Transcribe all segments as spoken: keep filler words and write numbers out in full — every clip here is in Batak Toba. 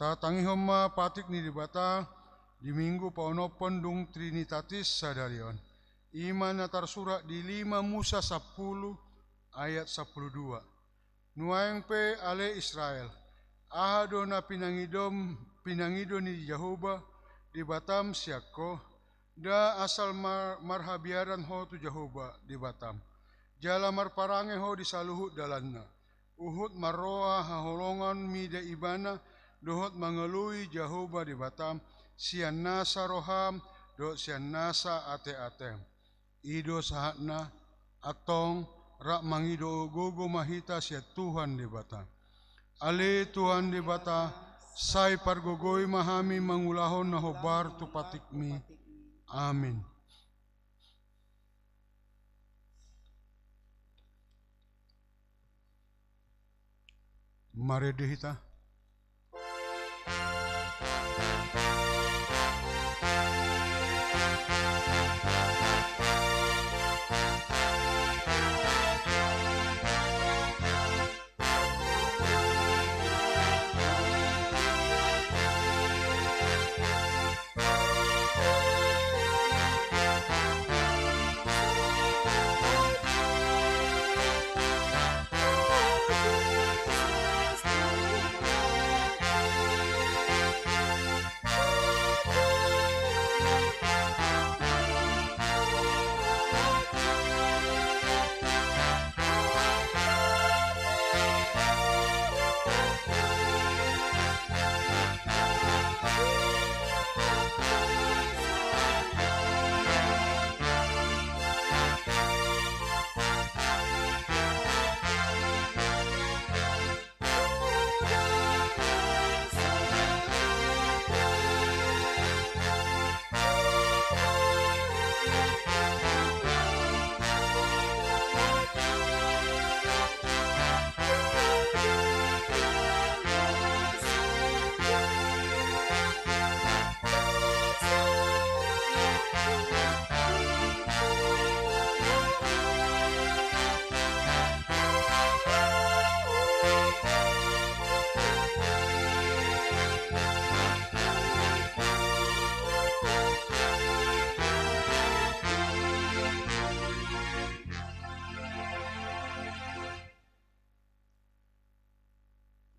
Tatangihon ma patik ni Debata di Minggu paonomhon dung Trinitatis sadari on. I ma na tarsurat di lima Musa sampulu ayat sampulu dua. Nuaeng pe ale Israel, aha do na pinangidom, pinangido ni Jahowa Debatam sian ho? Nda asal mar-, marhabiaran ho tu Jahowa Debatam, jala marparange ho di saluhut dalanna, huhut marroha haholongan mida Ibana, dohot mangalului Jahowa Debatam sian nasa roham dohot sian nasa ateatem. I do sahatna, antong, rap mangido gogo ma hita sian Tuhan Debata. Ale Tuhan Debata, sai pargogoi ma hami mangulahon na hombar tu patikmi. Amin. Marende hita.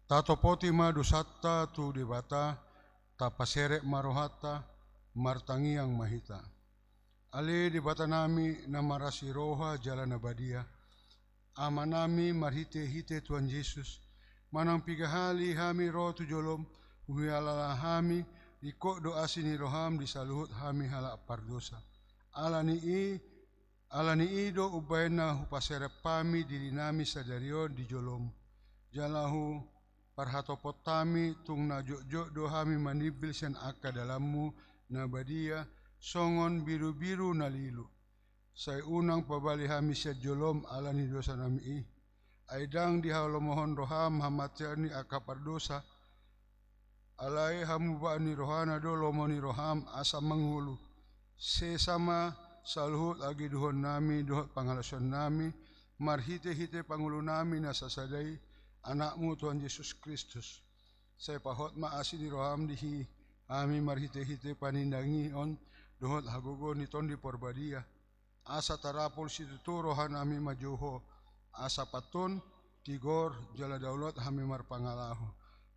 Tatopoti ma dosanta tu Debata, tapaserep ma rohanta, martangiang ma hita. Ale Debatanami na marasi roha jala na badia, Amanami marhitehite Tuhan Jesus, manang piga hali hami ro tu jolom, huialala hami, ringkot do asi ni roham di saluhut hami halak pardosa. Ala ni i, ala ni i do umbahen na hupaserep hami dirinami sadari on di jolom. Jala huparhatopot hami, tung na jotjot do hami manimbil sian angka dalanmu na badia, songon birubiru na lilu. Sai unang pabali hami sian jolom ala ni dosanami i. Ai ndang dihalomohon roham hamatean ni angka pardosa. Alai hamubaan ni rohana do lomo ni roham asa mangolu. Sesa ma saluhut hageduhonnami dohot pangalaosionnami, marhitehite pangulunami na sasada i, Anakmu Tuhan Jesus Kristus. Sai pahot ma asi ni roham di hami marhitehite panindangion dohot hagogoon ni Tondi Parbadia. Asa tarapul situtu rohanami manjou ho, asa pantun, tigor, jala daulot hami marpangalaho,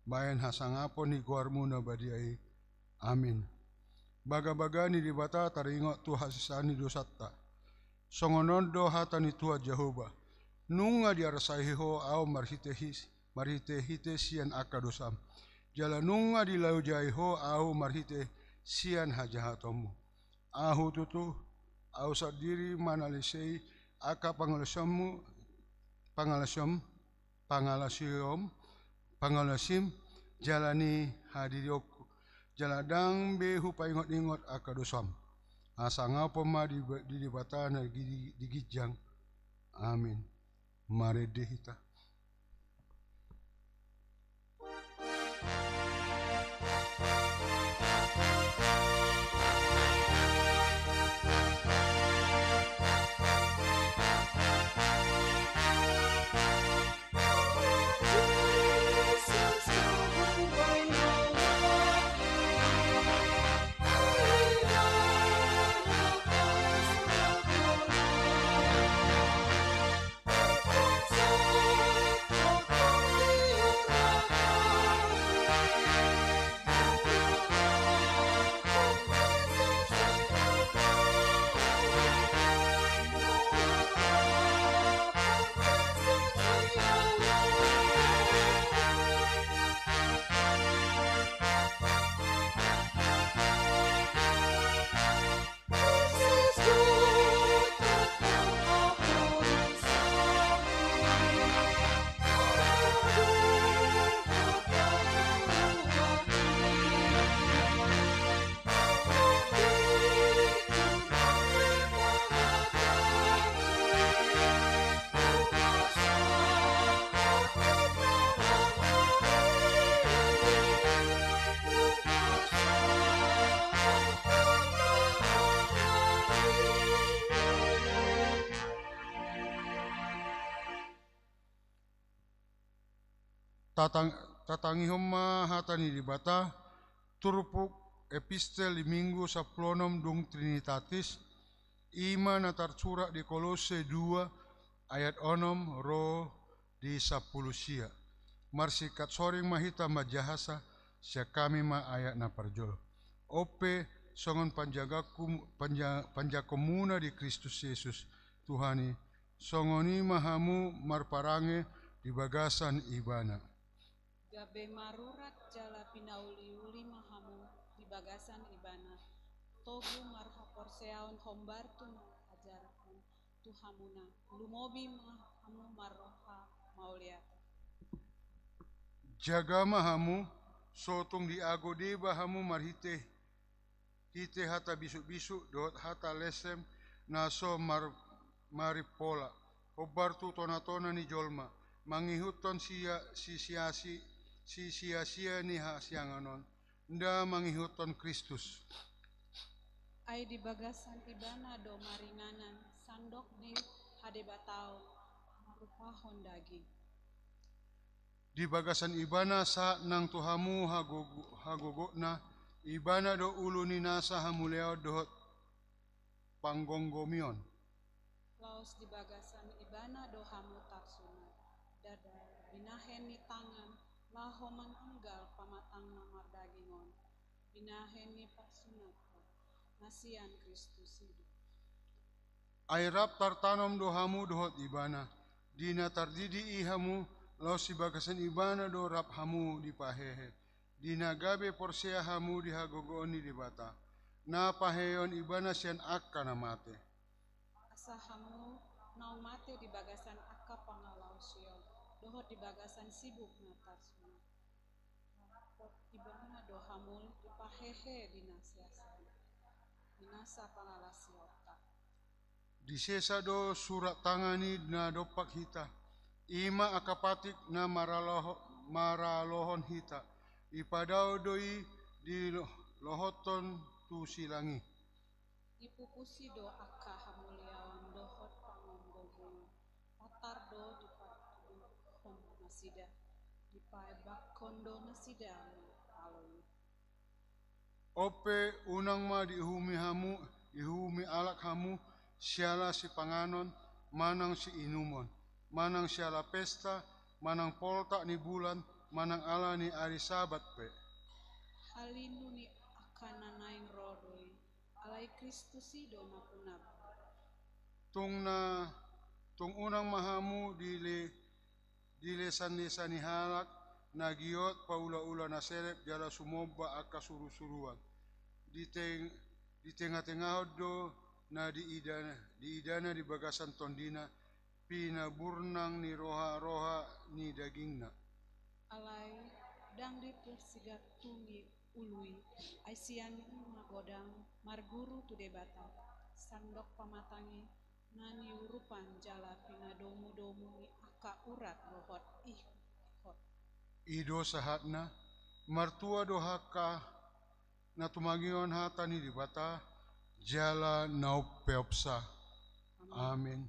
bahen hasangapon ni goarmu na badia i. Amin. Bagabaga ni Debata taringot tu hasesaan ni dosanta. Songon on do hata ni Tuhan Jahowa: Nunga diarsahi ho ahu marhite his-, marhitehite sian angka dosam, jala nunga dilaujai ho ahu marhite sian hajahatonmu. Ahu tutu, ahu sandiri manalsei angka pangalaosionmu, pangalaosion, pangalaosion, pangalaosim, jala ni hadirionku, jala ndang be hupaingotingot angka dosam. Hasangapon ma di, di Debata na di, di ginjang. Amin. Marende hita. Tatang-, tatangihon ma hata ni Debata, turpuk epistel di Minggu sampulu onom dung Trinitatis, i ma na tarsurat di Kolose dua ayat onom ro di sampulu sia. Marsingkat soring ma hita manjahasa, sian hami ma ayat na parjolo. On pe songon panjaga-, panja-, panjangkonmuna di Kristus Jesus, Tuhan i, songon i ma hamu marparange di bagasan Ibana. Gabe marurat jala pinauliuli ma hamu di bagasan Ibana, togu marhaporseaon hombar tu na diajarhon tu hamuna, lumobi ma hamu marroha mauliate. Jaga ma hamu, so tung diago deba hamu marhite hite hata bisukbisuk dohot hata lensem na so mar-, marimpola, hombar tu tonatona ni jolma, mangihuthon sia-, sisiasi-, sisiasia ni hasiangan on, nda mangihuthon Kristus. Ai di bagasan Ibana do maringanan sandok di hadebataon, marupahon daging. Di bagasan Ibana sahat nang tu hamu hagogo-, hagogotna, Ibana do ulu ni nasa hamuliaon dohot panggomgomion. Laos di bagasan Ibana do hamu tarsunat, ndada binahen ni tangan, laho mananggal pamatang na mardaging on, binahen ni parsunatan na sian Kristus i do. Ai rap tartanom do hamu dohot Ibana, di na tardidi i hamu, laos di bagasan Ibana do rap hamu dipahehe, di na gabe porsea hamu di hagogoon ni Debata, na paheheon Ibana sian angka na mate. Asa hamu naung mate di bagasan angka pangalaosion, dohot di bagasan sibuk na tarsunat. Rap dohot Ibana do hamu dipahehe di na siasia, di nasa pangalaosionta. Disesa do surat tangan i na dompak hita, i ma angka patik na maraloho-, maralohon hita, ipadao do i di lo-, lohothon tu silang i. Dipupusi do angka hamuliaon dohot panggomgomion, patar do dipatuduhon nasida, dipaebakkon do nasida mangalo i. On pe unang ma diuhumi hamu, diuhumi halak hamu, siala sipanganon, manang siinumon, manang siala pesta, manang poltak ni bulan, manang ala ni ari Sabat pe. Halindu ni angka na naeng ro do i, alai Kristus i do na punam. Tung na, tung unang ma hamu dile-, dilesandesani halak na giot paulaula na selep jala sumomba angka surusuruan. Di teng-, di tengatengahon do na diida-, diidana di bagasan tondina, pinaburnang ni roharoha ni dagingna. Alai ndang diparsigantungi ulu i, ai sian i ma godang marguru tu Debata, sandok pamatang i na niurupan jala pinadomudomu ni angka urat dohot ihot. I do sahatna, martua do angka na tumangihon hata ni Debata, jala na umpeopsa. Amin. Amin.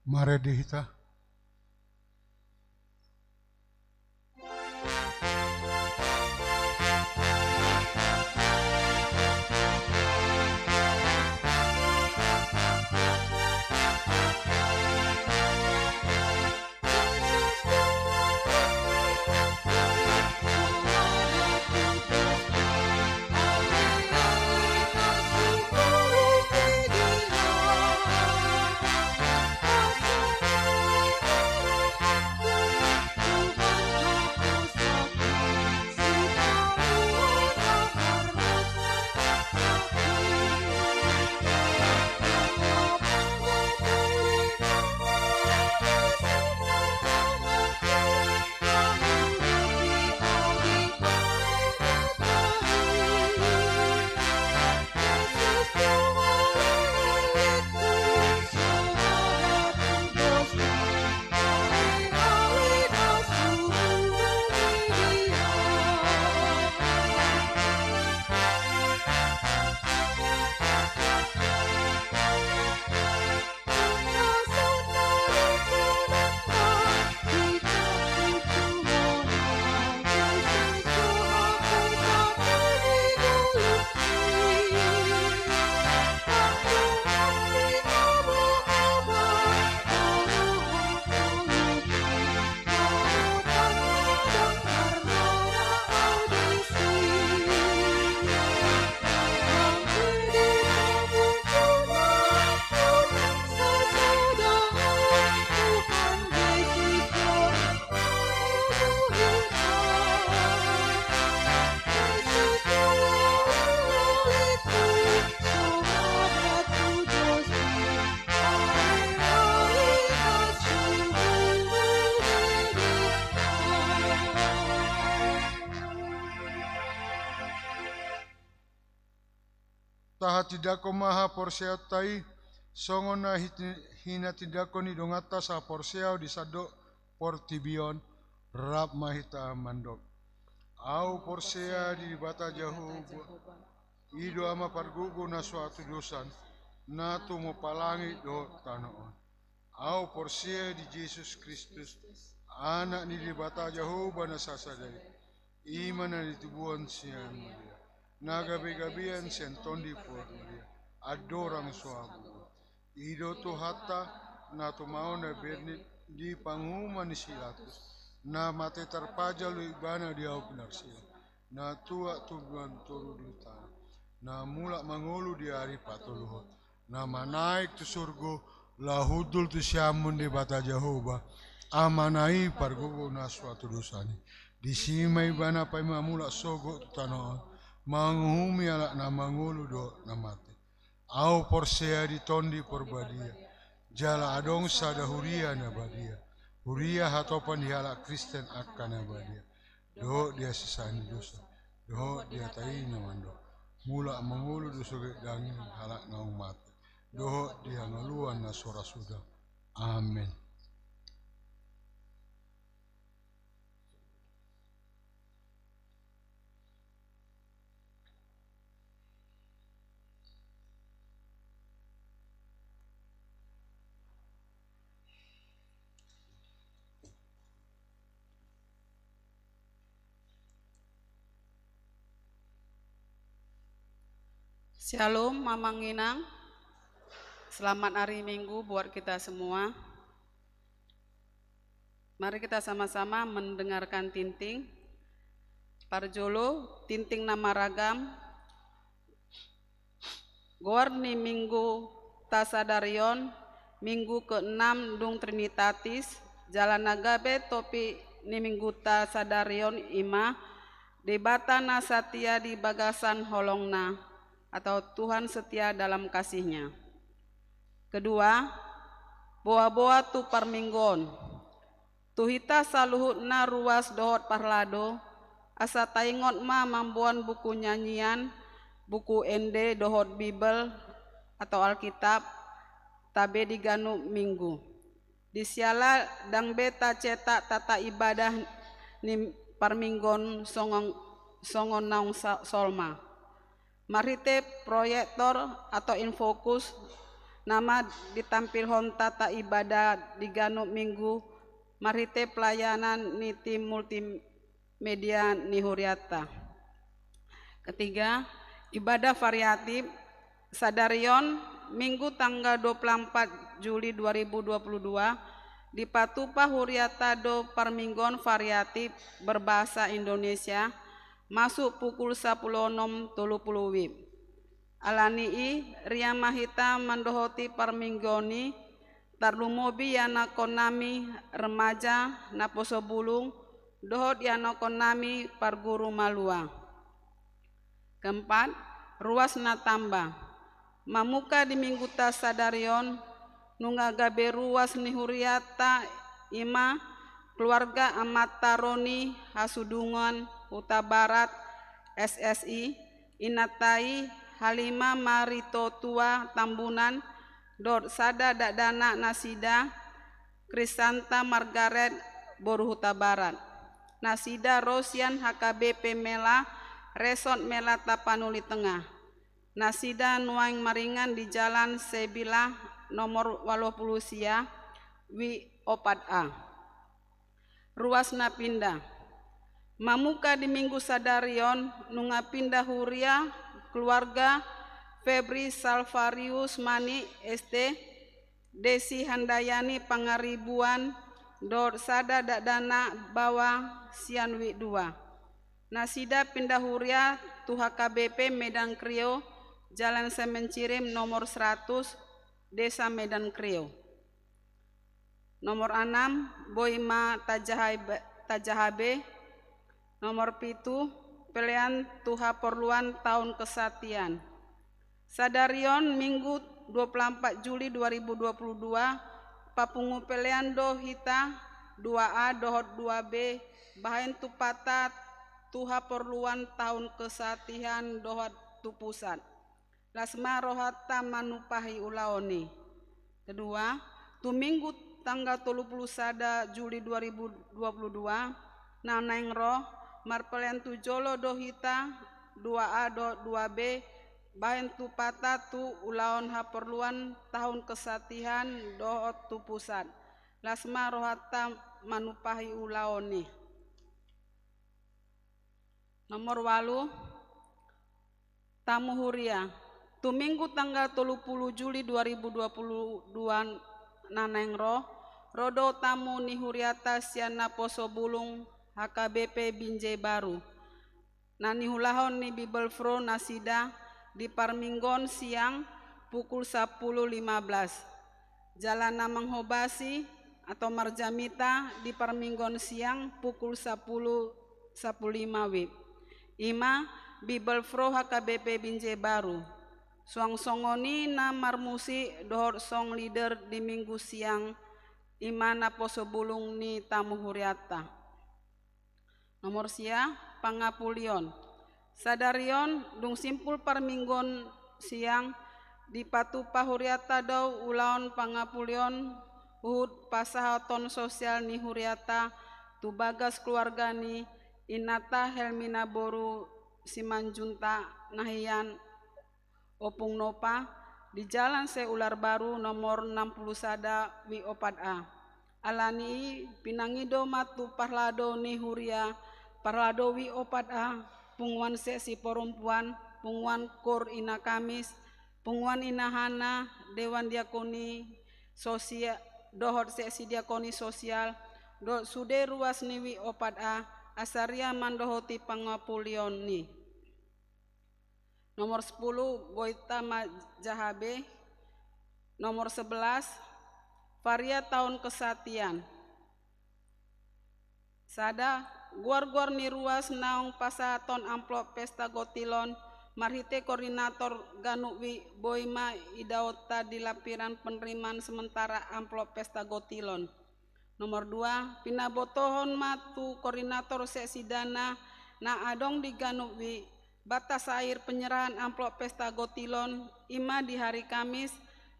Marende hita. Tahatindangkon ma haporseaonta i, songon na hiti-, hinatindangkon ni donganta saporseaon di sandok portibi on. Rap ma hita mandok. Ahu porsea di Debata Jahowa, i do Ama pargogo na so hatudosan, na tumompa langit dohot tano on. Ahu porsea di Jesus Kristus, Anak ni Debata Jahowa na sasada i, i ma na ditubuhon sian Maria, na gabegabean sian Tondi Porbadia, andorang so habubuhan. I do Tuhanta, na tumaon na bernit di panguhuman ni si Pilatus, na mate tarpajal do ibana di hau pinarsilang, na tuat tu bulan tolu di tano, na mulak mangolu di ari patoluhon, na manaek tu surgo, laho hundul tu siamun ni Debata Jahowa, Amana i pargogo na so hatudosan i. Disi ma ibana paima mulak sogot tu tano on, manguhumi halak na mangolu dohot na mate. Ahu porsea di Tondi Porbadia, jala adong sada huria na badia, huria hatopan ni halak Kristen angka na badia, dohot di hasesaan ni dosa, dohot di hata i na mandok, mulak mangolu do sogot daging halak naung mate, dohot di hangoluan na so ra suda. Amen. Syalom, Amang Inang. Selamat hari Minggu buat kita semua. Mari kita sama-sama mendengarkan tingting. Parjolo, tingting na maragam. Goar ni Minggu tasadari on, Minggu keenam dung Trinitatis, jala na gabe topik ni Minggu tasadari on i ma, Debata na satia di bagasan holongna, atau Tuhan setia dalam kasihnya. Kedua, boa-boa tu parmingguon. Tu hita saluhutna ruas dohot parlado, asa taingot ma mamboan buku nyanyian, buku ende dohot Bibel atau Alkitab, tabe di ganup Minggu. Disiala ndang be tacetak tata ibadah ni parmingguon songon, songon naung sa-, solma. Marhite proyektor atau infocus nama ditampilhon tata ibadah di ganup minggu marhite pelayanan ni tim multimedia ni huriata. Ketiga, ibadah variatif. Sadarion, Minggu tanggal dua puluh empat Juli dua ribu dua puluh dua, dipatupa huriata do parmingguon variatif berbahasa Indonesia, masuk pukul sapuluh onom tolu puluh wib. Alani i, riama hita mandohoti parmingguon i, tarlumobi ianakkonnami remaja, naposobulung, dohot ianakkonnami parguru malua. Keempat, ruas na tamba. Mamuka di mingguta sadarion, nunga gabe ruas ni huriata, ima keluarga Amanta Roni Hasudungan Hutabarat S S I, inanta i Halima Maritotua Tambunan, dohot sada dakdanak nasida Krisanta Margaret boru Hutabarat. Nasida ro sian H K B P Mela, Resort Mela Tapanuli Tengah. Nasida nuaeng maringan di Jalan Sebilah nomor walu pulu sia, wi opat A. Ruas na pinda. Mamuka di minggu sadarion, nunga pinda huria keluarga Febri Salvarius Mani S T, Desi Handayani Pangaribuan, dohot sada dakdanak baoa sian wi dua. Nasida pinda huria tu H K B P Medan Krio, Jalan Semen Cirim nomor seratus, Desa Medan Krio. Nomor anam, boi ma tajaha be, tajaha be. Nomor pitu, pelean tu haporluan taon kesatian. Sadarion Minggu dua puluh empat Juli dua ribu dua puluh dua, papungu pelean do hita dua A dohot dua B, bahen tupanta tu haporluan taon kesatian dohot tu pusat. Las ma rohanta manumpahi ulaon i. Kedua, tu Minggu tanggal tolu puluh sada Juli dua ribu dua puluh dua, na naeng ro, marpelean tu jolo do hita dua A dohot dua B, bahen tupanta tu ulaon haporluan taon kesatian dohot tu pusat. Las ma rohanta manumpahi ulaon i. Nomor walu, tamu huria. Tu Minggu tanggal tolu puluh Juli dua ribu dua puluh dua na naeng ro, ro do tamu ni huriata sian naposobulung H K B P Binjai Baru, na niulahon ni Bible Pro nasida di parmingguon siang pukul sapuluh lima belas. Jala na manghobasi atau marjamita di parmingguon siang pukul sapuluh sapuluh lima wib. Ima Bible Pro H K B P Binjai Baru. Suang songon i na marmusik dohot song leader di Minggu siang, ima naposobulung ni tamu huriata. Nomor sia, pangapulion. Sadarion dung simpul parmingguon siang, dipatupa huriata do ulaon pangapulion huhut pasahaton sosial ni huriata tu bagas keluarga ni inanta Helmina boru Simanjuntak na hian Opung Nopa, di Jalan Seular Baru nomor enam puluh sada wi opat A. Alani i pinangido ma tu parlado ni huria, parlado wi opat A, punguan seksi perempuan, punguan kor Ina Kamis, punguan Ina Hana, dewan diakoni sosial, dohot seksi diakoni sosial, dohot sude ruas ni wi opat A, asa ria mandohoti pangapulion i. Nomor sepuluh, boi ta ma jaha be. Nomor sebelas, varia taon kesatian. Sada, goar-goar ni ruas naung pasahaton amplop pesta gotilon, marhite koordinator ganup wi boi ma idaonta di lampiran penerimaan sementara amplop pesta gotilon. Nomor dua, pinabotohon ma tu koordinator seksi dana na adong di ganup wi, batas akhir penyerahan amplop pesta gotilon, ima di hari Kamis,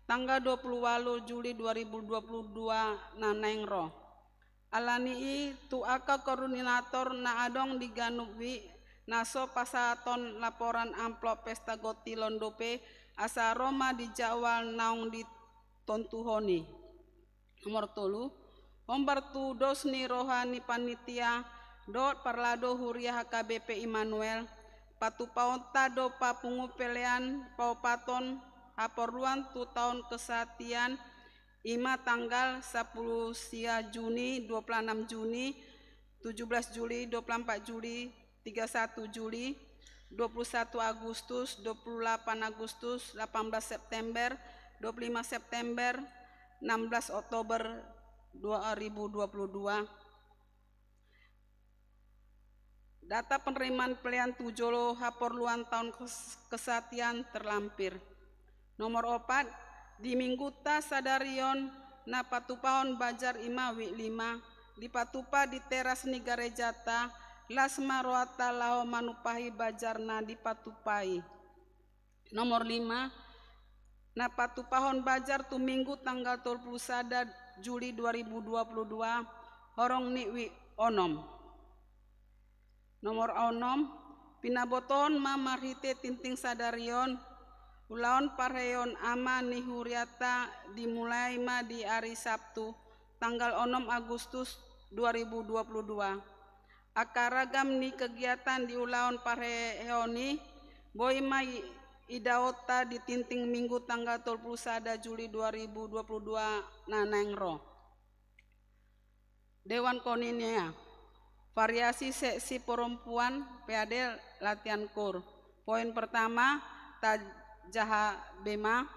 tanggal dua puluh walu Juli dua ribu dua puluh dua na naeng ro. Alani i, tu angka koordinator na adong di ganup wi, na so pasahaton laporan amplop pesta gotilon dope, asa ro ma di jadwal naung di tontuhon i. Nomor tolu, hombar tu dos ni roha ni panitia dohot parlado huria H K B P Immanuel, patupaonta do papungu pelean paopathon haporluan tu taon kesatian, ima tanggal sampulu sia Juni, dua puluh enam Juni, tujuh belas Juli, dua puluh empat Juli, tiga satu Juli, dua puluh satu Agustus, dua puluh delapan Agustus, delapan belas September, dua puluh lima September, enam belas Oktober dua ribu dua puluh dua. Data penerimaan pelean tu jolo haporluan taon kes-, kesatian terlampir. Nomor opat, di mingguta sadari on na patupahon bajar ima wik lima, dipatupa di teras ni garejata, las ma rohanta laho manumpahi bajar na dipatupa i. Nomor lima, na patupahon bajar tu minggu tanggal tolu puluh sada Juli dua ribu dua puluh dua, horong ni wik onom. Nomor onom, pinabotohon ma marhite tingting sadari on, ulaon parheheon ama ni huriata dimulai ma di ari Sabtu, tanggal onom Agustus dua ribu dua puluh dua. Angka ragam ni kegiatan di ulaon parheheon i, boi ma i-, idaonta di tingting minggu tanggal tolu puluh sada Juli dua ribu dua puluh dua na naeng ro. Dewan Koninea, variasi seksi perempuan, peade, latihan kor. Poin pertama, tajaha be ma.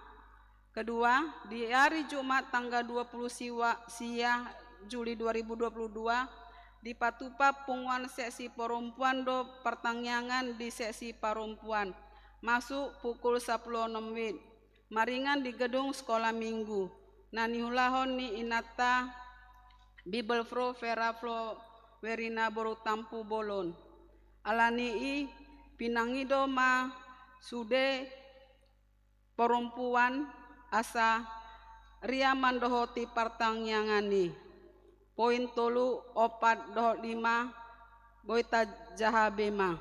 Kedua, di hari Jumat tanggal dua puluh siwa-, sia Juli dua ribu dua puluh dua, dipatupa punguan seksi perempuan do partangiangan di seksi perempuan, masuk pukul sampulu onom wit. Maringan di gedung Sekolah Minggu, na niulahon ni inanta Bibelvrouw Vera Flowerina boru Tampubolon. Alani i, pinangido ma sude perempuan asa ria mandohoti partangiangan i. Poin tolu, opat dohot lima, boi tajaha be ma.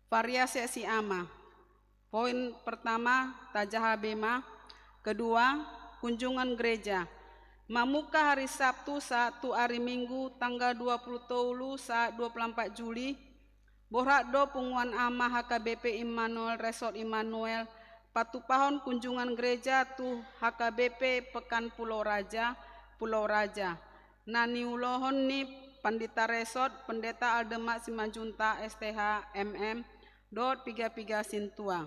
Variasi seksi ama. Poin pertama, tajaha be ma. Kedua, kunjungan gereja. Mamungka hari Sabtu sahat tu ari Minggu tanggal dua puluh tolu sahat dua puluh empat Juli, borhat do punguan ama H K B P Immanuel Resort Immanuel patupahon kunjungan gereja tu H K B P Pekan Pulau Raja, Pulau Raja. Na niulahon ni Pandita Resort, Pendeta Aldemak Simanjuntak S T H M M, dohot piga-piga sintua.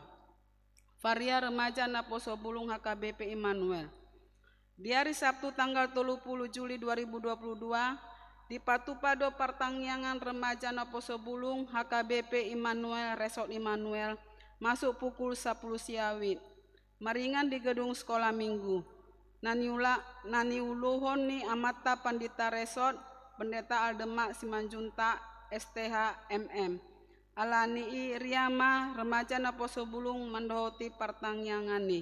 Varia remaja naposo bulung H K B P Immanuel. Di ari Sabtu tanggal tolu puluh Juli dua ribu dua puluh dua, dipatupa do partangiangan remaja naposo bulung H K B P Immanuel Resort Immanuel, masuk pukul sampulu sia wit. Maringan di gedung Sekolah Minggu. Na niula-, na niuluhon ni amanta Pandita Resort, Pendeta Aldemak Simanjuntak S T H M M. Alani i ria ma remaja naposo bulung mandohoti partangiangan i.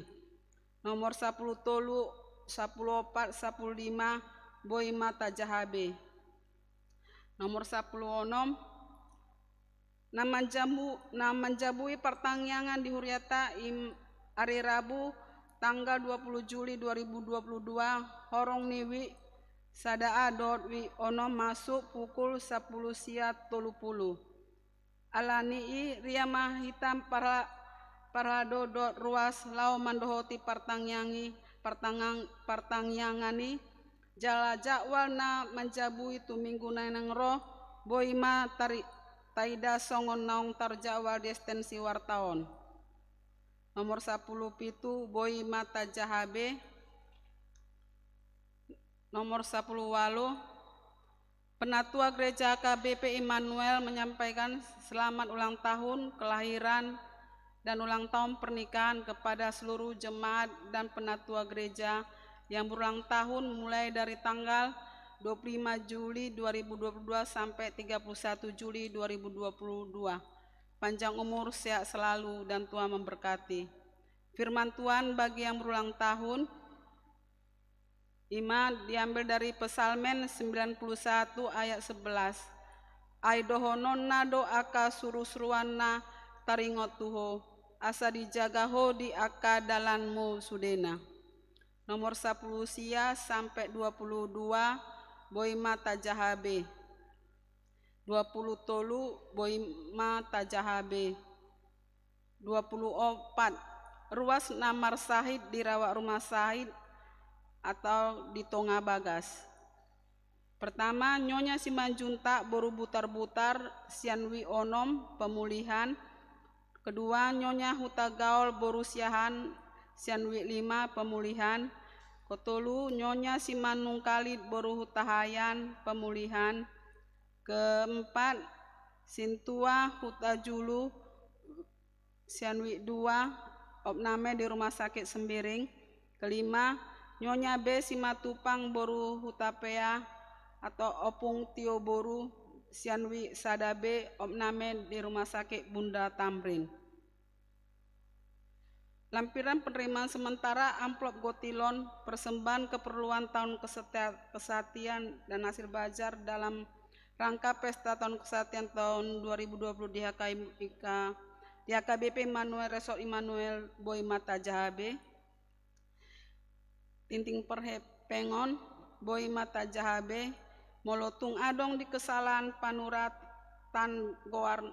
Nomor sampulu tolu, sampulu opat, sampulu lima, boi ma tajaha be. Nomor sampulu onom, na manjamu-, na manjabui partangiangan di huriata i ari Rabu tanggal dua puluh Juli dua ribu dua puluh dua, horong ni wik sada A dohot wik onom masuk pukul sampulu sia tolu puluh. Alani i ria ma hita parha-, parhalado dohot ruas laho mandohoti partangiangan i, partangang-, partangiangan i, jala jadwal na manjabui tu minggu na naeng ro, boi ma tari-, taida songon naung tarjadwal di estensi warta on. Nomor sampulu pitu, boi ma tajaha be. Nomor sampulu ualu, Penatua Gereja H K B P Immanuel menyampaikan selamat ulang tahun kelahiran dan ulang tahun pernikahan kepada seluruh jemaat dan penatua gereja yang berulang tahun mulai dari tanggal dua puluh lima Juli dua ribu dua puluh dua sampai tiga puluh satu Juli dua ribu dua puluh dua. Panjang umur, sehat selalu, dan Tuhan memberkati. Firman Tuhan bagi yang berulang tahun, ima diambil dari Psalmen sembilan puluh satu ayat sebelas. Ai dohononna do angka surusuruanna taringot tu ho, asa dijaga ho di angka dalanmu sudena. Nomor sapuluh sia sampe dua puluh dua, boi ma tajaha be. Dua puluh tolu, boi ma tajaha be. Dua puluh opat, ruas na marsahit di rawak rumah sahit atau di tonga bagas. Pertama, Nyonya Simanjuntak boru Butarbutar, sian Wik onom, pemulihan. Kedua, Nyonya Hutagaol boru Siahaan, sian Wik lima, pemulihan. Ketolu, Nyonya Simanungkalit boru Hutahaean, pemulihan. Keempat, Sintua Hutajulu, sian Wik dua, opname di Rumah Sakit Sembiring. Kelima, Nyonya B Simatupang boru Hutapea atau Opung Tio boru, sian Wik sada B, opname di Rumah Sakit Bunda Tamrin. Lampiran penerimaan sementara amplop gotilon persembahan keperluan tahun kesetia-, kesatian dan hasil bazar dalam rangka pesta tahun kesatian tahun dua ribu dua puluh di H K I K, di H K B P Immanuel, Resort Immanuel, boi ma tajaha be. Tinting perhepengon, boi ma tajaha be. Molo tung adong di kesalahan panuratan goar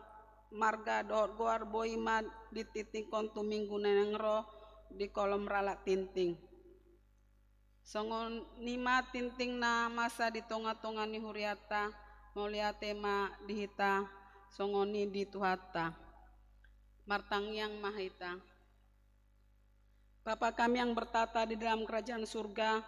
marga dohot goar, boi ma ditintinghon tu minggu na naeng ro di kolom ralak tinting. Songon i ma tinting na masa di tonga-tonga ni huriata, mauliate ma di hita songon i di Tuhanta. Martangiang ma hita. Bapa kami yang bertahta di dalam kerajaan surga,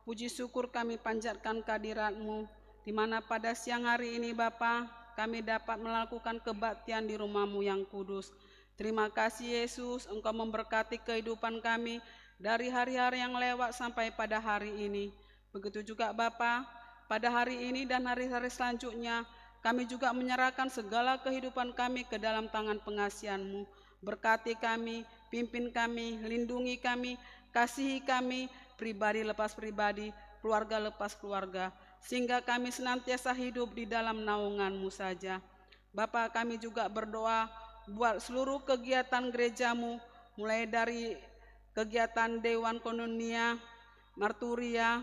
puji syukur kami panjatkan kehadirat-Mu, di mana pada siang hari ini, Bapa, kami dapat melakukan kebaktian di rumah-Mu yang kudus. Terima kasih, Yesus, Engkau memberkati kehidupan kami dari hari-hari yang lewat sampai pada hari ini. Begitu juga, Bapa, pada hari ini dan hari-hari selanjutnya, kami juga menyerahkan segala kehidupan kami ke dalam tangan pengasihan-Mu. Berkati kami, pimpin kami, lindungi kami, kasihi kami, pribadi lepas pribadi, keluarga lepas keluarga, sehingga kami senantiasa hidup di dalam naungan-Mu saja. Bapa, kami juga berdoa buat seluruh kegiatan gereja-Mu, mulai dari kegiatan Dewan Koinonia, Marturia,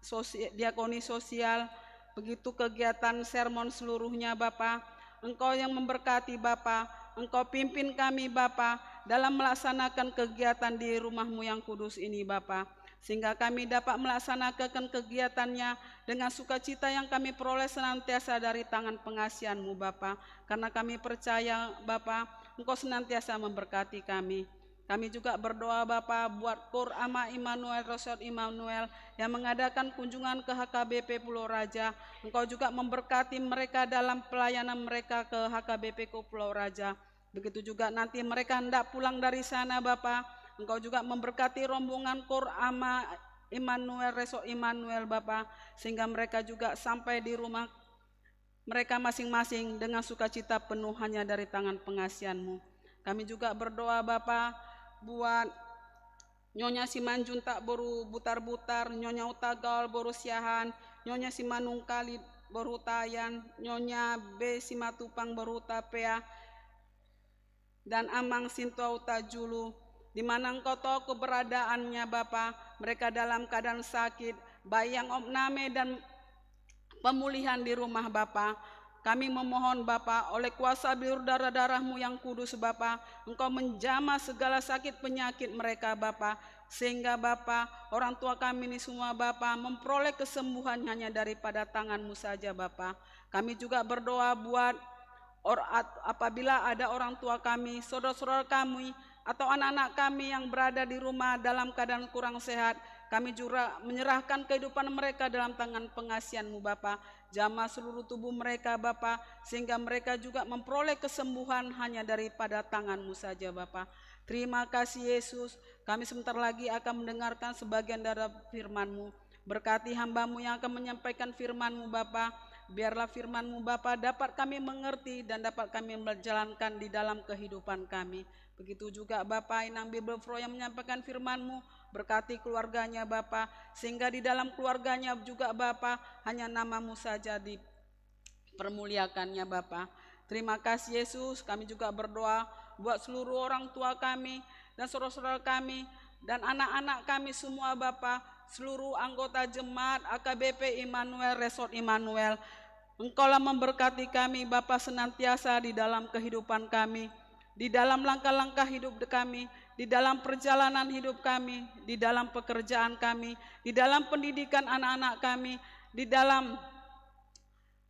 sosi-, diakoni sosial, begitu kegiatan sermon seluruhnya, Bapa. Engkau yang memberkati, Bapa. Engkau pimpin kami, Bapa, dalam melaksanakan kegiatan di rumah-Mu yang kudus ini, Bapa. Sehingga kami dapat melaksanakan kegiatannya dengan sukacita yang kami peroleh senantiasa dari tangan pengasihan-Mu, Bapa. Karena kami percaya, Bapa, Engkau senantiasa memberkati kami. Kami juga berdoa, Bapa, buat Kor Ama Immanuel, Resort Immanuel, yang mengadakan kunjungan ke H K B P Pulau Raja. Engkau juga memberkati mereka dalam pelayanan mereka ke H K B P ke Pulau Raja. Begitu juga nanti mereka hendak pulang dari sana, Bapa. Engkau juga memberkati rombongan Kor Ama Immanuel, Resort Immanuel, Bapa, sehingga mereka juga sampai di rumah mereka masing-masing dengan sukacita penuh hanya dari tangan pengasihan-Mu. Kami juga berdoa, Bapa, buat Nyonya Simanjuntak boru Butarbutar, Nyonya Hutagaol boru Siahaan, Nyonya Simanungkalit boru Hutahaean, Nyonya B Simatupang boru Hutapea, dan Amang Sintua Hutajulu, di mana Engkau tahu keberadaannya, Bapa. Mereka dalam keadaan sakit, baik yang opname dan pemulihan di rumah, Bapa. Kami memohon, Bapa, oleh kuasa bilur darah-darah-Mu yang kudus, Bapa, Engkau menjamah segala sakit penyakit mereka, Bapa, sehingga, Bapa, orang tua kami ini semua, Bapa, memperoleh kesembuhan hanya daripada tangan-Mu saja, Bapa. Kami juga berdoa buat or-, at-, apabila ada orang tua kami, saudara-saudara kami, atau anak-anak kami yang berada di rumah dalam keadaan kurang sehat, kami juga menyerahkan kehidupan mereka dalam tangan pengasihan-Mu, Bapa. Jamah seluruh tubuh mereka, Bapa, sehingga mereka juga memperoleh kesembuhan hanya daripada tangan-Mu saja, Bapa. Terima kasih, Yesus. Kami sebentar lagi akan mendengarkan sebagian dari firman-Mu. Berkati hamba-Mu yang akan menyampaikan firman-Mu, Bapa. Biarlah firman-Mu, Bapa, dapat kami mengerti dan dapat kami menjalankan di dalam kehidupan kami. Begitu juga, Bapa, Inang Bibelvrouw yang menyampaikan firman-Mu, berkati keluarganya, Bapa, sehingga di dalam keluarganya juga, Bapa, hanya nama-Mu saja dipermuliakannya, Bapa. Terima kasih, Yesus. Kami juga berdoa buat seluruh orang tua kami dan saudara-saudara kami, dan anak-anak kami semua, Bapa, seluruh anggota jemaat A K B P Immanuel, Resort Immanuel. Engkaulah memberkati kami, Bapa, senantiasa di dalam kehidupan kami, di dalam langkah-langkah hidup kami, di dalam perjalanan hidup kami, di dalam pekerjaan kami, di dalam pendidikan anak-anak kami, di dalam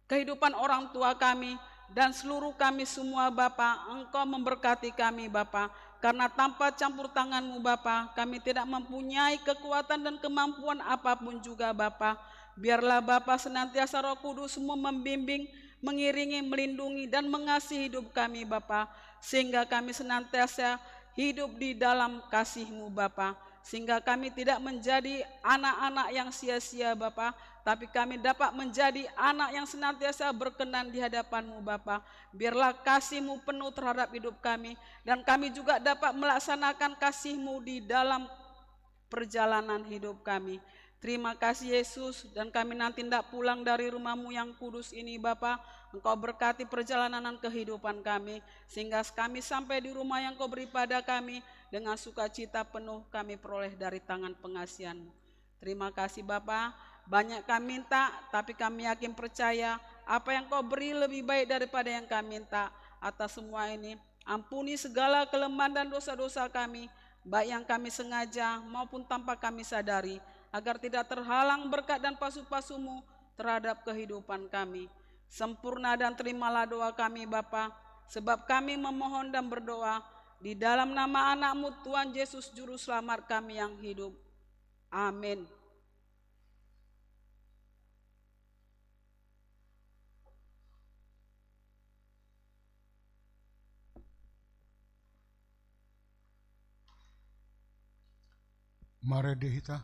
kehidupan orang tua kami, dan seluruh kami semua, Bapa. Engkau memberkati kami, Bapa. Karena tanpa campur tangan-Mu, Bapa, kami tidak mempunyai kekuatan dan kemampuan apapun juga, Bapa. Biarlah, Bapa, senantiasa Roh Kudus-Mu membimbing, mengiringi, melindungi, dan mengasihi hidup kami, Bapa, sehingga kami senantiasa hidup di dalam kasih-Mu, Bapa, sehingga kami tidak menjadi anak-anak yang sia-sia, Bapa, tapi kami dapat menjadi anak yang senantiasa berkenan di hadapan-Mu, Bapa. Biarlah kasih-Mu penuh terhadap hidup kami, dan kami juga dapat melaksanakan kasih-Mu di dalam perjalanan hidup kami. Terima kasih, Yesus, dan kami nanti hendak pulang dari rumah-Mu yang kudus ini, Bapa. Engkau berkati perjalanan kehidupan kami, sehingga kami sampai di rumah yang Kau beri pada kami, dengan sukacita penuh kami peroleh dari tangan pengasihan-Mu. Terima kasih, Bapa. Banyak kami minta, tapi kami yakin percaya, apa yang Kau beri lebih baik daripada yang kami minta. Atas semua ini, ampuni segala kelemahan dan dosa-dosa kami, baik yang kami sengaja maupun tanpa kami sadari, agar tidak terhalang berkat dan pasu-pasu-Mu terhadap kehidupan kami. Sempurna dan terimalah doa kami, Bapa, sebab kami memohon dan berdoa di dalam nama Anak-Mu, Tuhan Yesus, Juru Selamat kami yang hidup. Amin. Marende hita.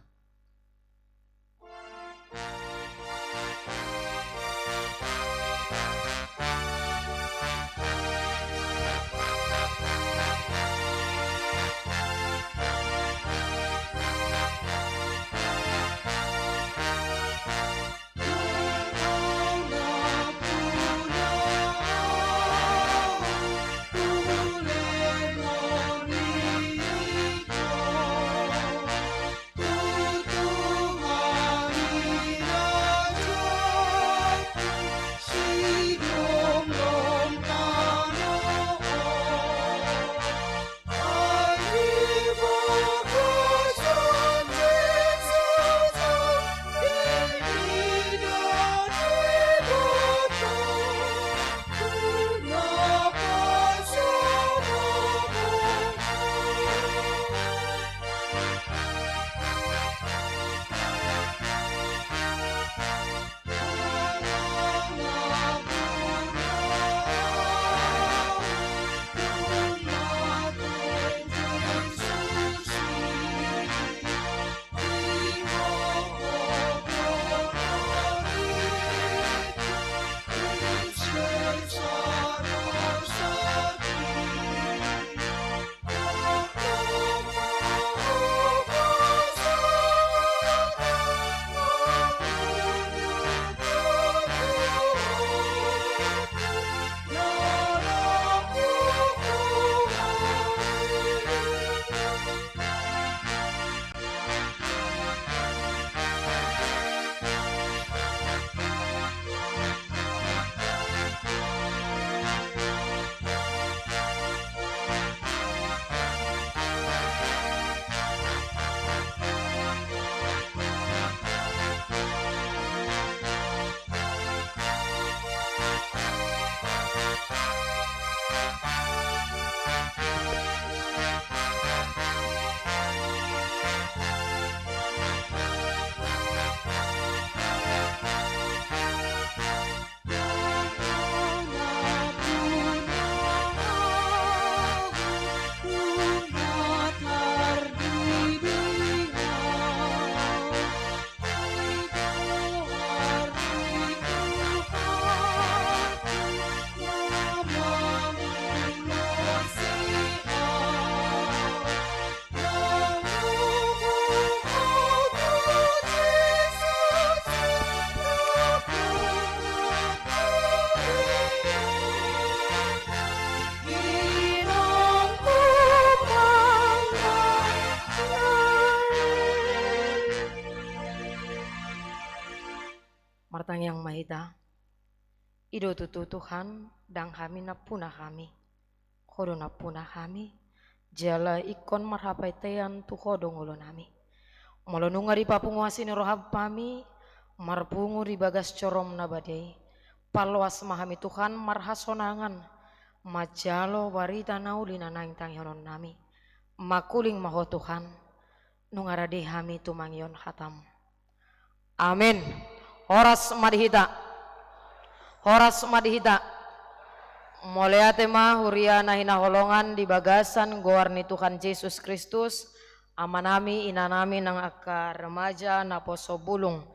Nang ma hita. I do tutu Tuhan, ndang hami nampuna hami. Ho do nampuna hami. Jala ingkon marhapatean tu Ho do ngolunami. Molo nunga dipapungu asi ni roham hami, marpungu di bagas joroM na badia i. Paloas ma hami Tuhan marhasonangan, manjalo barita na uli na naeng tangihononnami. Mangkuling ma Ho Tuhan, nunga rade hami tumangihon hataM. Amen. Horas ma di hita. Horas ma di hita. Mauliate ma huria na hinaholongan di bagasan goar ni Tuhan Jesus Kristus, amanami, inanami nang angka remaja naposo bulung,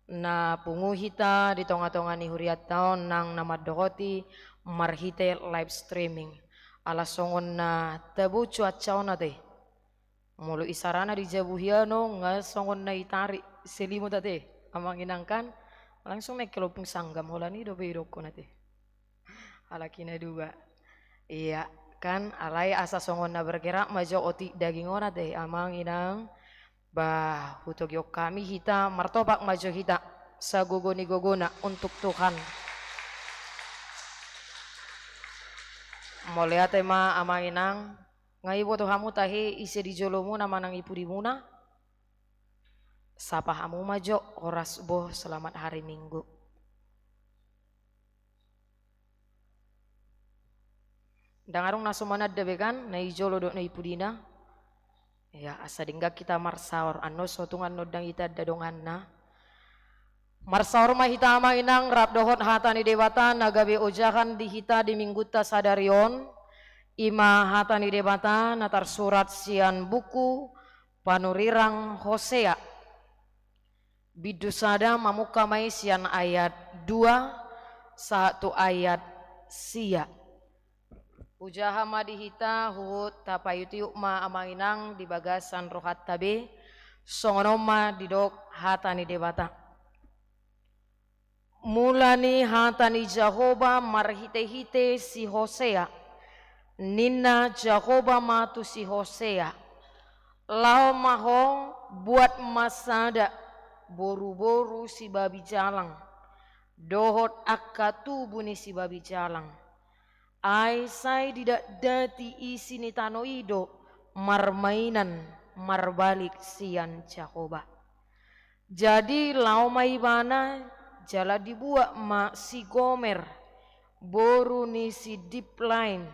na pungu hita di tonga-tonga ni hurianta on nang na mandohoti marhite live streaming. Ala songon na tabo cuaca on ate. Molo isarana di jabu hian on nga songon na itarik selimut ate, amang inang kan, langsung naik ke lopung sanggam, holan i dope idokkon ate. Halak i na dua. Iya, kan, alai asa songon na bergerak ma jo otik daging on ate, amang inang. Bah, hutogihon hami hita, martopak ma jo hita, sagogo ni gogona untuk Tuhan. Mauliate ma amang inang. Nga iboto hamu tahe ise di jolomuna manang i pudimuna? Sapa hamu ma jo, horas boh, selamat hari Minggu. Ndang adong na so mananda be kan, na i jolo dohot na i pudina. Ya, asa denggan hita marsaor, annon so tung annon ndang itanda donganna. Marsaor ma hita amang inang rap dohot hata ni Debata na gabe ojahan di hita di Minggunta sadari on, i ma hata ni Debata na tarsurat sian buku Panurirang Hosea. Bindu sada, mamungka ma i sian ayat dua sahat tu ayat sia. Hujaha ma di hita huhut tapaiutiut ma amang inang di bagasan rohanta be, songon on ma didok hata ni Debata. Mula ni hata ni Jahowa marhitehite si Hosea, ninna Jahowa ma tu si Hosea, laho ma ho, buat ma sada boruboru sibabi jalang, dohot angka tubu ni sibabi jalang. Ai sai didatdati isi ni tano i do marmainan marbalik sian Jahowa. Jadi laho ma ibana, jala dibuat ma si Gomer, boru ni si Diplaim.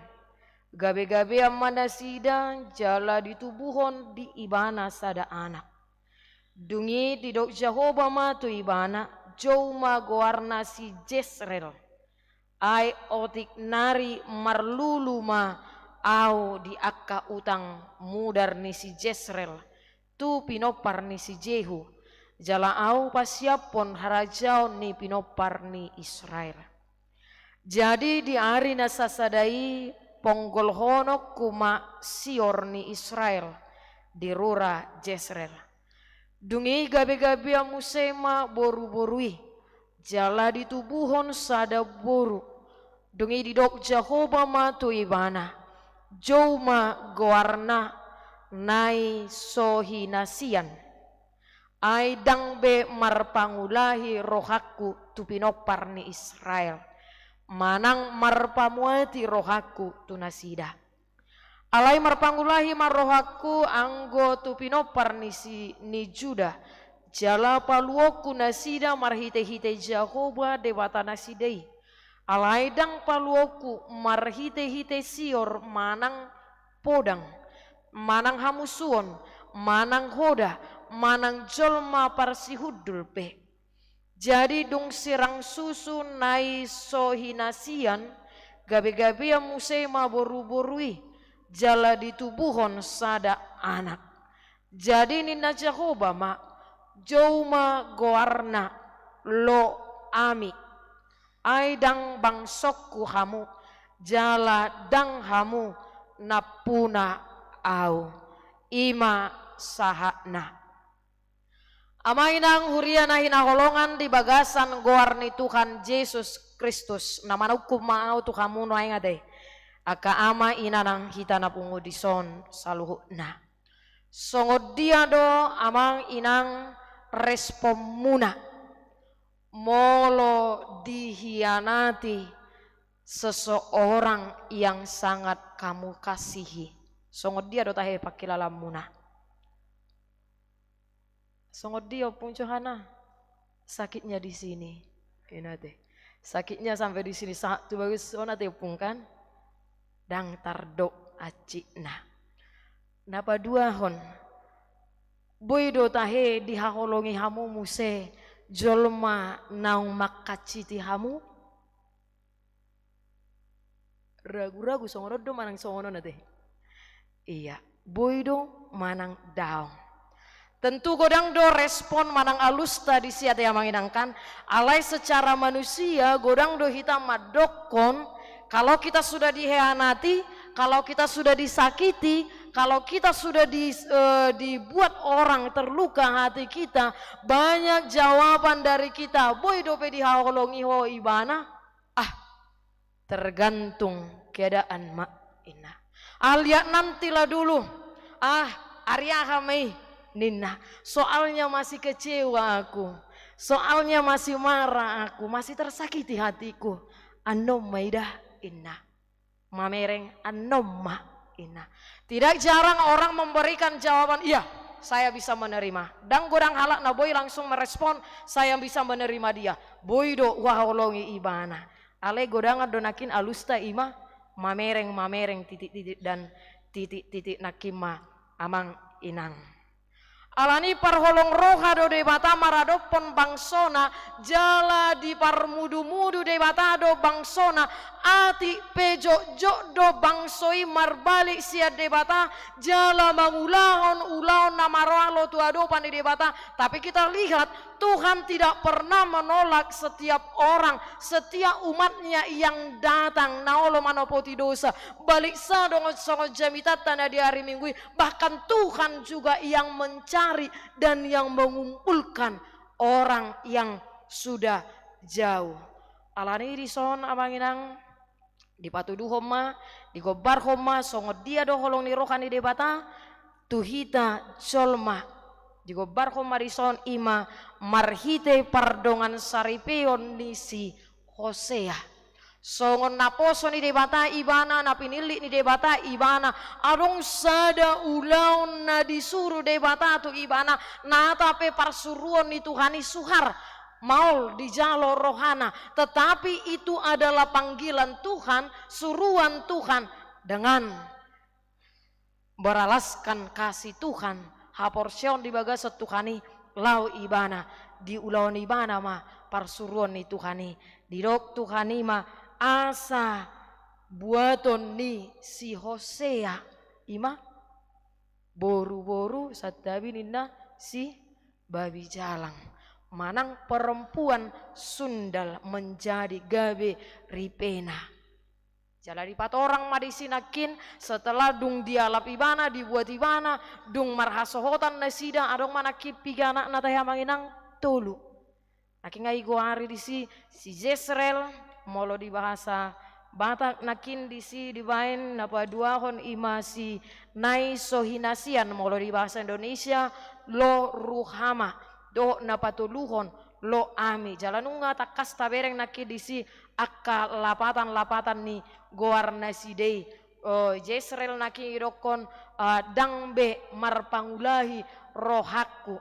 Gabegabean ma nasida, jala ditubuhon di ibana sada anak. Dung i didok Jahowa ma tu ibana, jou ma goarna si Jesreel. Ai otik nari marlulu ma ahu di angka utang mudar ni si Jesreel tu pinompar ni si Jehu, jala ahu pasiaphon harajaon ni pinompar ni Israel. Jadi di ari na sasada i ponggolhononku ma sior ni Israel di rura Jesreel. Dung i gabegabean muse ma boruboru i, jala ditubuhon sada boru. Dung i didok Jahowa ma tu ibana, jou ma goarna, na i so hinasian. Ai ndang be marpangulahi rohangku tu pinompar ni Israel, manang marpamuati rohangku tu nasida. Alai marpangulahi ma rohangku anggo tu pinompar ni si, ni Juda, jala paluonku nasida marhitehite Jahowa Debata nasida i. Alai ndang paluonku marhitehite sior manang podang, manang hamusuon, manang hoda, manang jolma parsihundul pe. Jadi dung sirang susu na i so hinasian, gabegabean muse ma boruboru i, jala ditubuhon sada anak. Jadi ninna Jahowa ma, jou ma goarna Lo-Ami. Ai ndang bangsongku hamu, jala ndang hamu nampuna ahu. I ma sahatna. Amang inang huria na hinaholongan di bagasan goar ni Tuhan Jesus Kristus, na manungkun ma ahu tu hamu nuaeng ate, angka ama ina nang hita na pungu dison saluhutna. Songon dia do amang inang responmuna? Molo dihianati seseorang yang sangat kamu kasihi, songon dia do tahe pangkilalaanmuna? Songon dia, Ompung Johana? Sakitnya di sini. Ina te. Sakitnya sampai di sini, sahat tu bagas on ate, Ompung, kan? Ndang tardok ancitna. Na paduahon, boi do tahe dihaholongi hamu muse jolma naung mangkanciti hamu? Ragu-ragu, songon on do manang songon on ate? Ia, boi do manang daong? Tentu godang do respon manang alusta disi ate, Amang Inang, kan? Alai secara manusia godang do hita mandokkon, kalau kita sudah dihianati, kalau kita sudah disakiti, kalau kita sudah di, eh, dibuat orang terluka hati kita, banyak jawaban dari kita, "Boi dope dihaholongi ho ibana?" "Ah, tergantung keadaan, Mak," inna. "Ah, lihat nantilah dulu. Ah, ari aha ma i," ninna. "Soalnya masih kecewa aku. Soalnya masih marah aku, masih tersakiti hatiku." "Annon ma i da," inna. "Mamereng annon ma," inna. Tidak jarang orang memberikan jawaban, "Iya, saya bisa menerima." Ndang godang halak na boi langsung merespon, "Saya bisa menerima dia." Boi do huhaholongi ibana. Alai godangan do nangkin alusta, i ma mamereng, mamereng, titik-titik, dan titik-titik nangkin ma, Amang Inang. Alani parholong roha do Debata maradophon bangsona, jala diparmudu-mudu Debata do bangsona, atik pe jotjot do bangso i marbalik sian Debata, jala mangulahon ulaon na maralo tu adopan ni Debata. Tapi kita lihat, Tuhan tidak pernah menolak setiap orang, setiap umat-Nya yang datang na olo manopoti dosa. Baliksa do songon jamitanta na di ari Minggu i, bahkan Tuhan juga yang mencari dan yang mengumpulkan orang yang sudah jauh. Alani dison, Amang Inang, dipatuduhon ma, digombarhon ma songon dia do holong ni roha ni Debata tu hita jolma. Digombarhon ma dison, i ma marhite pardongansaripeon ni si Hosea. Songon naposo ni Debata ibana, na pinillit ni Debata ibana, adong sada ulaon na disuru Debata tu ibana, nata pe parsuruon ni Tuhan i suhar, maol dijalo rohana, tetapi itu adalah panggilan Tuhan, suruan Tuhan, dengan beralaskan kasih Tuhan, haporseaon di bagasan Tuhan i, laho ibana, diulahon ibana ma parsuruon ni Tuhan i. Didok Tuhan i ma, asa buaton ni si Hosea, i ma boru-boru santabi ninna si babi jalang, manang perempuan sundal menjadi gabe ripena. Jala dipatorang ma disi nangkin, setelah dung dialap ibana, dibuat ibana, dung marhasohotan nasida, adong ma nangkin piga anakna tahe, Amang Inang? Tolu. Nangkin nga digoari disi, si Jesreel, molo di bahasa Batak, nangkin disi dibaen na paduahon i ma si nai so hinasian, molo di bahasa Indonesia, Lo Ruhama, dohot na patoluhon, Lo Ami. Jala nunga tangkas tabereng nangkin disi angka lapatan-lapatan ni goar nasida i. Eh, Jesreel nangkin didokkon, eh, ndang be marpangulahi rohangku.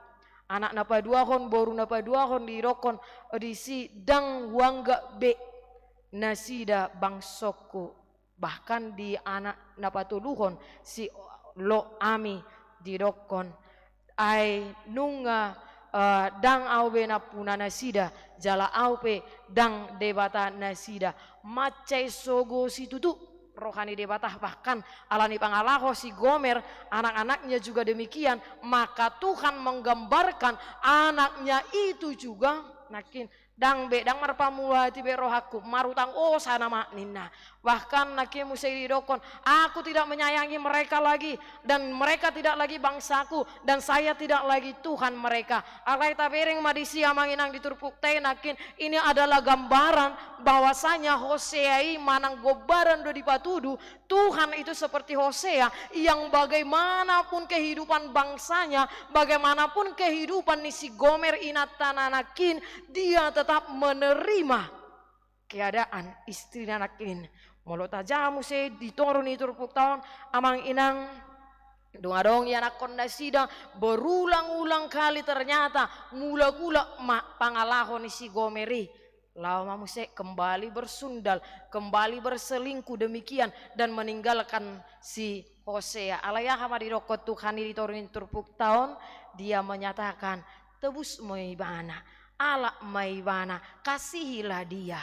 Anak na paduahon, boru na paduahon didokkon, eh, disi ndang huanggap be nasida bangsongku. Bahkan di anak na patoluhon si Lo Ami didokkon, ai nunga, eh, ndang ahu be nampuna nasida, jala ahu pe ndang Debata nasida. Mansai sogo situtu roha ni Debata, bahkan ala ni pangalaho si Gomer, anak-anaknya juga demikian, maka Tuhan menggambarkan anaknya itu juga nangkin, ndang be, ndang marpamula hati be rohangku, marutang osa nama ninna. Bahkan nangkin muse didokkon, "Aku tidak menyayangi mereka lagi, dan mereka tidak lagi bangsaku, dan saya tidak lagi Tuhan mereka." Alai tabereng ma disi amang inang di turpukta i nangkin, ini adalah gambaran bahwasanya Hosea i manang gombaran do dipatudu, Tuhan itu seperti Hosea yang bagaimanapun kehidupan bangsanya, bagaimanapun kehidupan ni si Gomer inantana nangkin, dia tetap menerima keadaan istrina nangkin. Molo tajaha muse di toru ni turpukta on, amang inang, dung adong ianakhon nasida, berulang-ulang kali ternyata mulak-ulak ma pangalaho ni si Gomer i. Laho ma muse kembali bersundal, kembali berselingkuh demikian, dan meninggalkan si Hosea. Alai aha ma didokkon Tuhan i di toru ni turpukta on? Dia menyatakan, "Tebus ma ibana, alap ma ibana, kasihilah dia."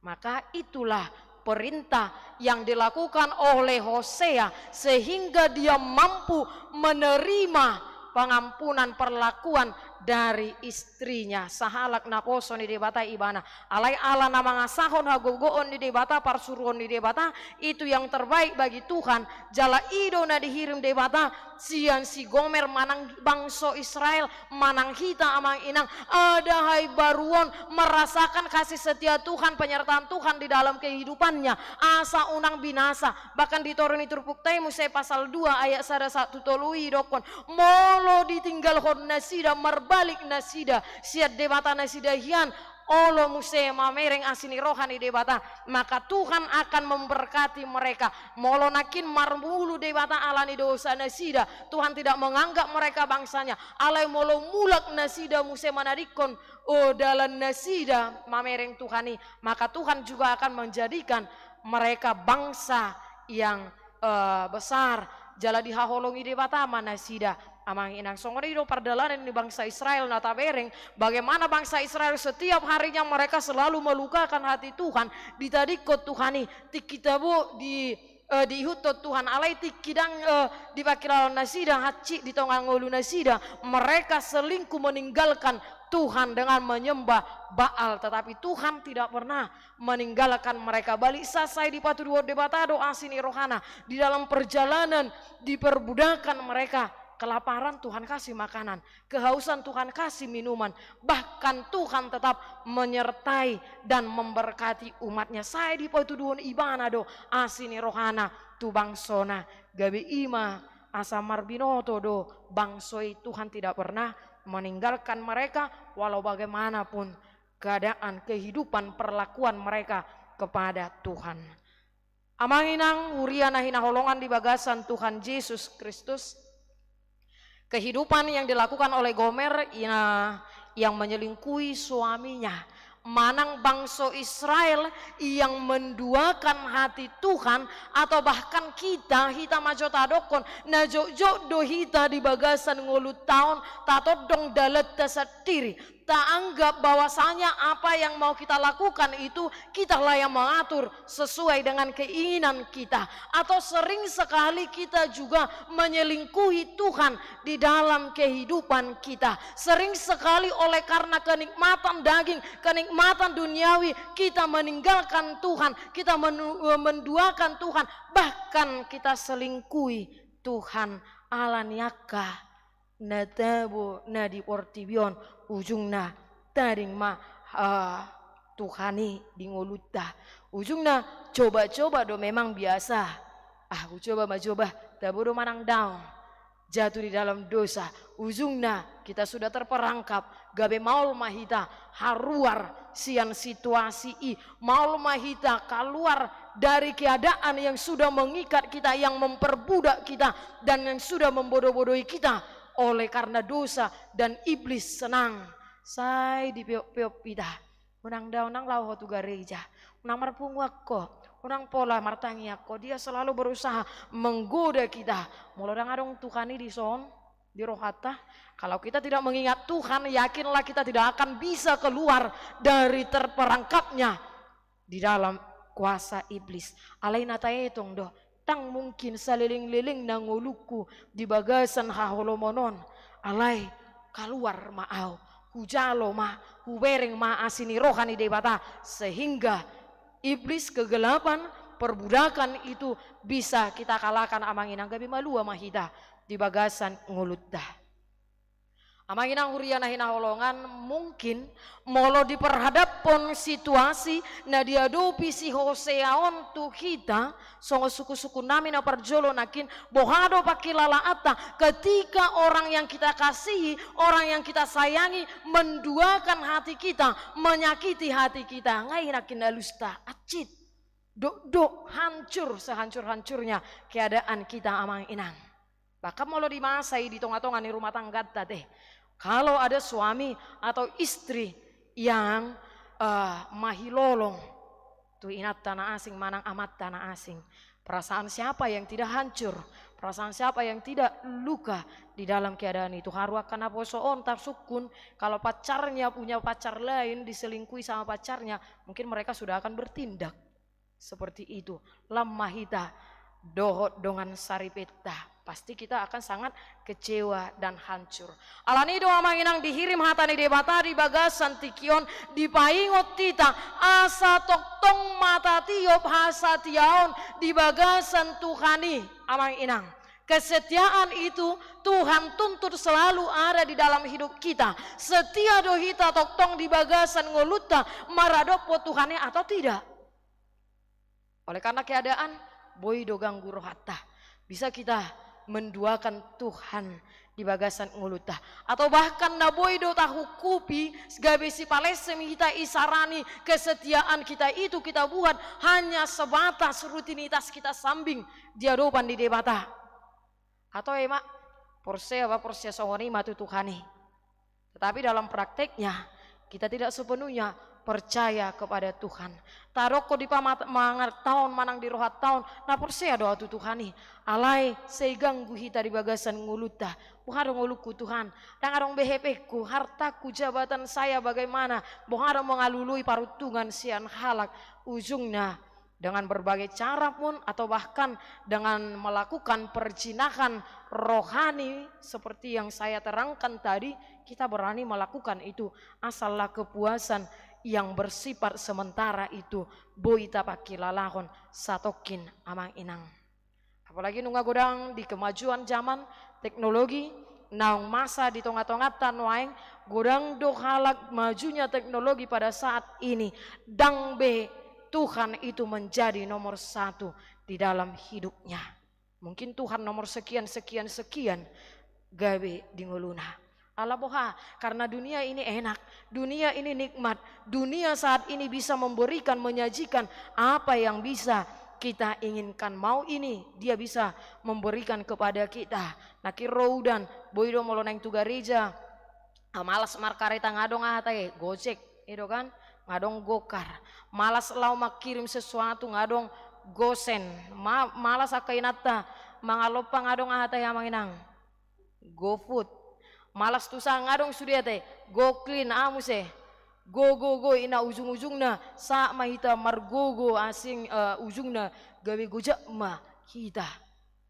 Maka itulah perintah yang dilakukan oleh Hosea, sehingga dia mampu menerima pengampunan perlakuan dari istrinya. Sahalak naposo ni Debata ibana. Alai ala na mangasahon hagogoon ni Debata, parsuruon ni Debata, itu yang terbaik bagi Tuhan. Jala i do na dihirim Debata sian si Gomer manang bangso Israel, manang hita amang inang, ada haimbaruon merasakan kasih setia Tuhan, penyertaan Tuhan di dalam kehidupannya. Asa unang binasa. Bahkan di toru ni turpukta i muse pasal dua ayat sada sahat tu tolu i didokkon, molo ditinggalhon nasida, marbalik nasida sian Debata nasida hian, olo muse mamereng asi ni roha ni Debata, maka Tuhan akan memberkati mereka. Molo nangkin marmulu Debata ala ni dosa nasida, Tuhan tidak menganggap mereka bangsanya. Alai molo mulak nasida muse manadingkon, o, dalan nasida mamereng Tuhan i, maka Tuhan juga akan menjadikan mereka bangsa yang, eh, besar. Jala dihaholongi Debata ma nasida. Amang inang, songon i do pardalanan ni bangsa Israel na tabereng, bagaimana bangsa Israel setiap harinya mereka selalu melukakan hati Tuhan, ditadingkon Tuhan i, tingki tabo di, eh, diihuthon Tuhan, alai tingki ndang, eh, dipangkilala nasida, hansit di tonga ngolu nasida, mereka selingkuh meninggalkan Tuhan dengan menyembah Baal, tetapi Tuhan tidak pernah meninggalkan mereka. Balik sa sai dipatuduhon Debata do asi ni rohana. Di dalam perjalanan, di perbudakan mereka kelaparan, Tuhan kasih makanan. Kehausan, Tuhan kasih minuman. Bahkan Tuhan tetap menyertai dan memberkati umatnya. Sai dipatuduhon ibana do asi ni rohana tu bangsona. Gabe i ma asa marbinoto do bangso i, Tuhan tidak pernah meninggalkan mereka walau bagaimanapun keadaan, kehidupan, perlakuan mereka kepada Tuhan. Amang inang huria na hinaholongan di bagasan Tuhan Jesus Kristus, kehidupan yang dilakukan oleh Gomer, ina, yang menyelingkuhi suaminya, manang bangso Israel yang menduakan hati Tuhan, atau bahkan kita, hita ma jo tadokkon, na jotjot do hita di bagasan ngolunta on tatondong dalanta sandiri. Taanggap bahwasanya apa yang mau kita lakukan itu, kitalah yang mengatur sesuai dengan keinginan kita. Atau sering sekali kita juga menyelingkuhi Tuhan di dalam kehidupan kita. Sering sekali oleh karena kenikmatan daging, kenikmatan duniawi, kita meninggalkan Tuhan, kita menu-, menduakan Tuhan, bahkan kita selingkuhi Tuhan. Ala ni angka na tabo na di portibi on, ujungna tading ma, ah, Tuhan i di ngolunta. Ujungna coba-coba do memang biasa. Ah, hucoba ma jo bah, tabo do manang daong. Jatuh di dalam dosa. Ujungna kita sudah terperangkap. Gabe maol ma hita haruar sian situasi i. Maol ma hita kaluar dari keadaan yang sudah mengikat kita, yang memperbudak kita, dan yang sudah membodoh-bodohi kita oleh karena dosa dan iblis senang. Sai dipeop-peop hita. Unang daong, unang laho ho tu gareja. Unang marpunguan ho. Unang pola martangiang ho. Dia selalu berusaha menggoda kita. Molo ndang adong Tuhan i dison di rohanta. Kalau kita tidak mengingat Tuhan, yakinlah kita tidak akan bisa keluar dari terperangkapnya di dalam kuasa iblis. Alai na taetong do, ndang mungkin saleleng-lelengna ngolungku di bagasan haholomon on. Alai kaluar ma au, hujalo ma, hubereng ma asi ni roha ni Debata, sehingga iblis kegelapan perbudakan itu bisa kita kalahkan, amang inang, gabe malua ma hita di bagasan ngolunta. Amang inang huria na hinaholongan, mungkin molo diperhadaphon situasi na diadopi si Hosea on tu hita, songon suku-suku nami na parjolo nangkin, boha do pangkilalaanta ketika orang yang kita kasihi, orang yang kita sayangi menduakan hati kita, menyakiti hati kita, nga i nangkin alusta, acit. Dokdok hancur sehancur-hancurnya keadaan kita, amang inang. Bahkan molo di masa i di tonga-tonga ni rumah tangganta te, kalau ada suami atau istri yang, eh, mahilolong tu inanta na asing manang amanta na asing, perasaan siapa yang tidak hancur? Perasaan siapa yang tidak luka di dalam keadaan itu? Haru angka naposo on tasungkun, kalau pacarnya punya pacar lain, diselingkuhi sama pacarnya, mungkin mereka sudah akan bertindak seperti itu. Lam ma hita dohot dongan saripenta, pasti kita akan sangat kecewa dan hancur. Alani do, amang inang, dihirim hata ni Debata di bagasan tingki on, dipaingot hita asa tongtong matatiop hasatiaon di bagasan Tuhan i, amang inang. Kesetiaan itu Tuhan tuntut selalu ada di dalam hidup kita. Setia do hita tongtong di bagasan ngolunta maradophon Tuhan i atau tidak? Oleh karena keadaan, boi do ganggu rohanta. Bisa kita menduakan Tuhan di bagasan ngolunta. Atau bahkan na boi do tahungkupi, gabe sipalesem hita isarani, kesetiaan kita itu kita buat hanya sebatas rutinitas kita sambing di adopan ni Debata. Atau ema, porsea ba, porsea songon i ma tu Tuhan i. Tetapi dalam prakteknya, kita tidak sepenuhnya percaya kepada Tuhan. Tadokkon di pamat-, pangartaon manang di rohantaon, na porsea do au tu Tuhan i. Alai sai ganggu hita di bagasan ngolunta. Boha do ngolungku, Tuhan? Ndang adong be hepengku, hartaku, jabatan saya bagaimana? Boha do mangalului paruntungan sian halak? Ujungna dengan berbagai cara pun, atau bahkan dengan melakukan perzinahan rohani seperti yang saya terangkan tadi, kita berani melakukan itu, asallah kepuasan yang bersifat sementara itu boi tapangkilalahon satongkin, amang inang. Apalagi nunga godang di kemajuan zaman teknologi, naung masa di tonga-tonganta nuaeng, godang do halak majunya teknologi pada saat ini. Ndang be Tuhan itu menjadi nomor satu di dalam hidupnya. Mungkin Tuhan nomor sekian, sekian, sekian gabe di ngoluna. Ala boha? Karena dunia ini enak, dunia ini nikmat, dunia saat ini bisa memberikan, menyajikan apa yang bisa kita inginkan. Mau ini, dia bisa memberikan kepada kita. Nangkin ro udan, boi do molo naeng tu gareja, ah, malas markareta, nga adong aha tahe, Gojek, i do kan? Nga adong Gokar. Malas laho mangkirim sesuatu, nga adong Gosen. Ma-, malas angka inanta mangalompa, nga adong aha tahe, amang inang? GoFood. Malas tu saha, nga adong sude aha tahe, GoClean, aha muse? Go, go, go, ina ujung-ujungna sahat ma hita margogo, asing, eh, ujungna gabe gojak ma hita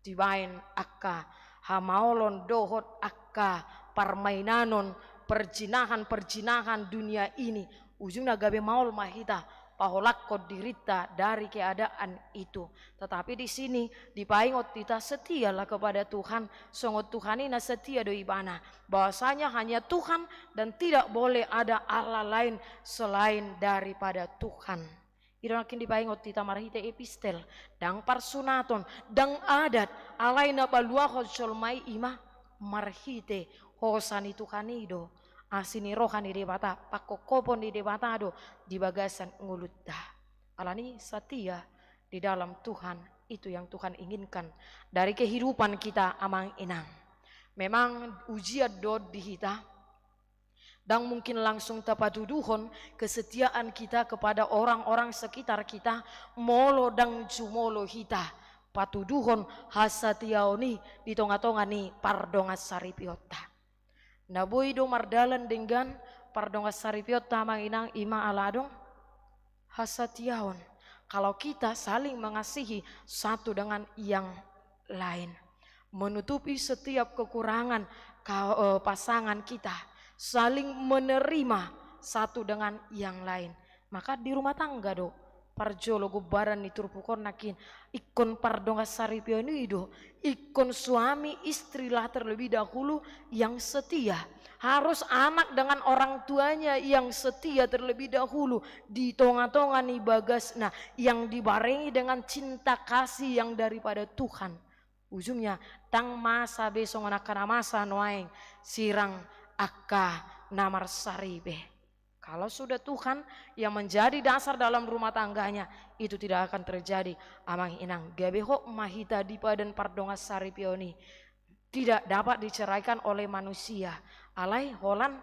dibaen angka hamaolon dohot angka parmainanon, perzinahan-perzinahan dunia ini. Ujungna gabe maol ma hita paholangkon dirinta dari keadaan itu. Tetapi di sini dipaingot hita, setialah kepada Tuhan, songon Tuhan i na setia do Ibana. Bahwasanya hanya Tuhan dan tidak boleh ada Allah lain selain daripada Tuhan. I do nangkin dipaingot hita marhite epistel, ndang parsunaton, ndang adat, alai na paluahon jolma i ima marhite hosa ni Tuhan i do, asi ni roha ni Debata, pangkophopon ni Debata do di bagasan ngolunta. Alani setia di dalam Tuhan, itu yang Tuhan inginkan dari kehidupan kita, amang inang. Memang ujian do di hita, ndang mungkin langsung tapatuduhon kesetiaan kita kepada orang-orang sekitar kita, molo ndang jumolo hita patuduhon hasatiaon i di tonga-tonga ni pardongan saripionta. Na boi do mardalan denggan pardongan saripionta, amang inang, ima ala adong hasatiaon. Kalau kita saling mengasihi satu dengan yang lain, menutupi setiap kekurangan ka-, eh, pasangan kita, saling menerima satu dengan yang lain, maka di rumah tangga do Parjolo gombaran ni turpuk on nangkin, ingkon pardongansaripeon i do, ingkon suami istrilah terlebih dahulu yang setia. Harus anak dengan orang tuanya yang setia terlebih dahulu di tonga-tonga ni bagasna, yang dibarengi dengan cinta kasih yang daripada Tuhan. Ujungnya, ndang masa be songon angka na masa nuaeng sirang angka na marsaripe. Kalau sudah Tuhan yang menjadi dasar dalam rumah tangganya, itu tidak akan terjadi. Amang inang, gabe hot ma hita di padan pardongansaripeon i. Tidak dapat diceraikan oleh manusia. Alai holan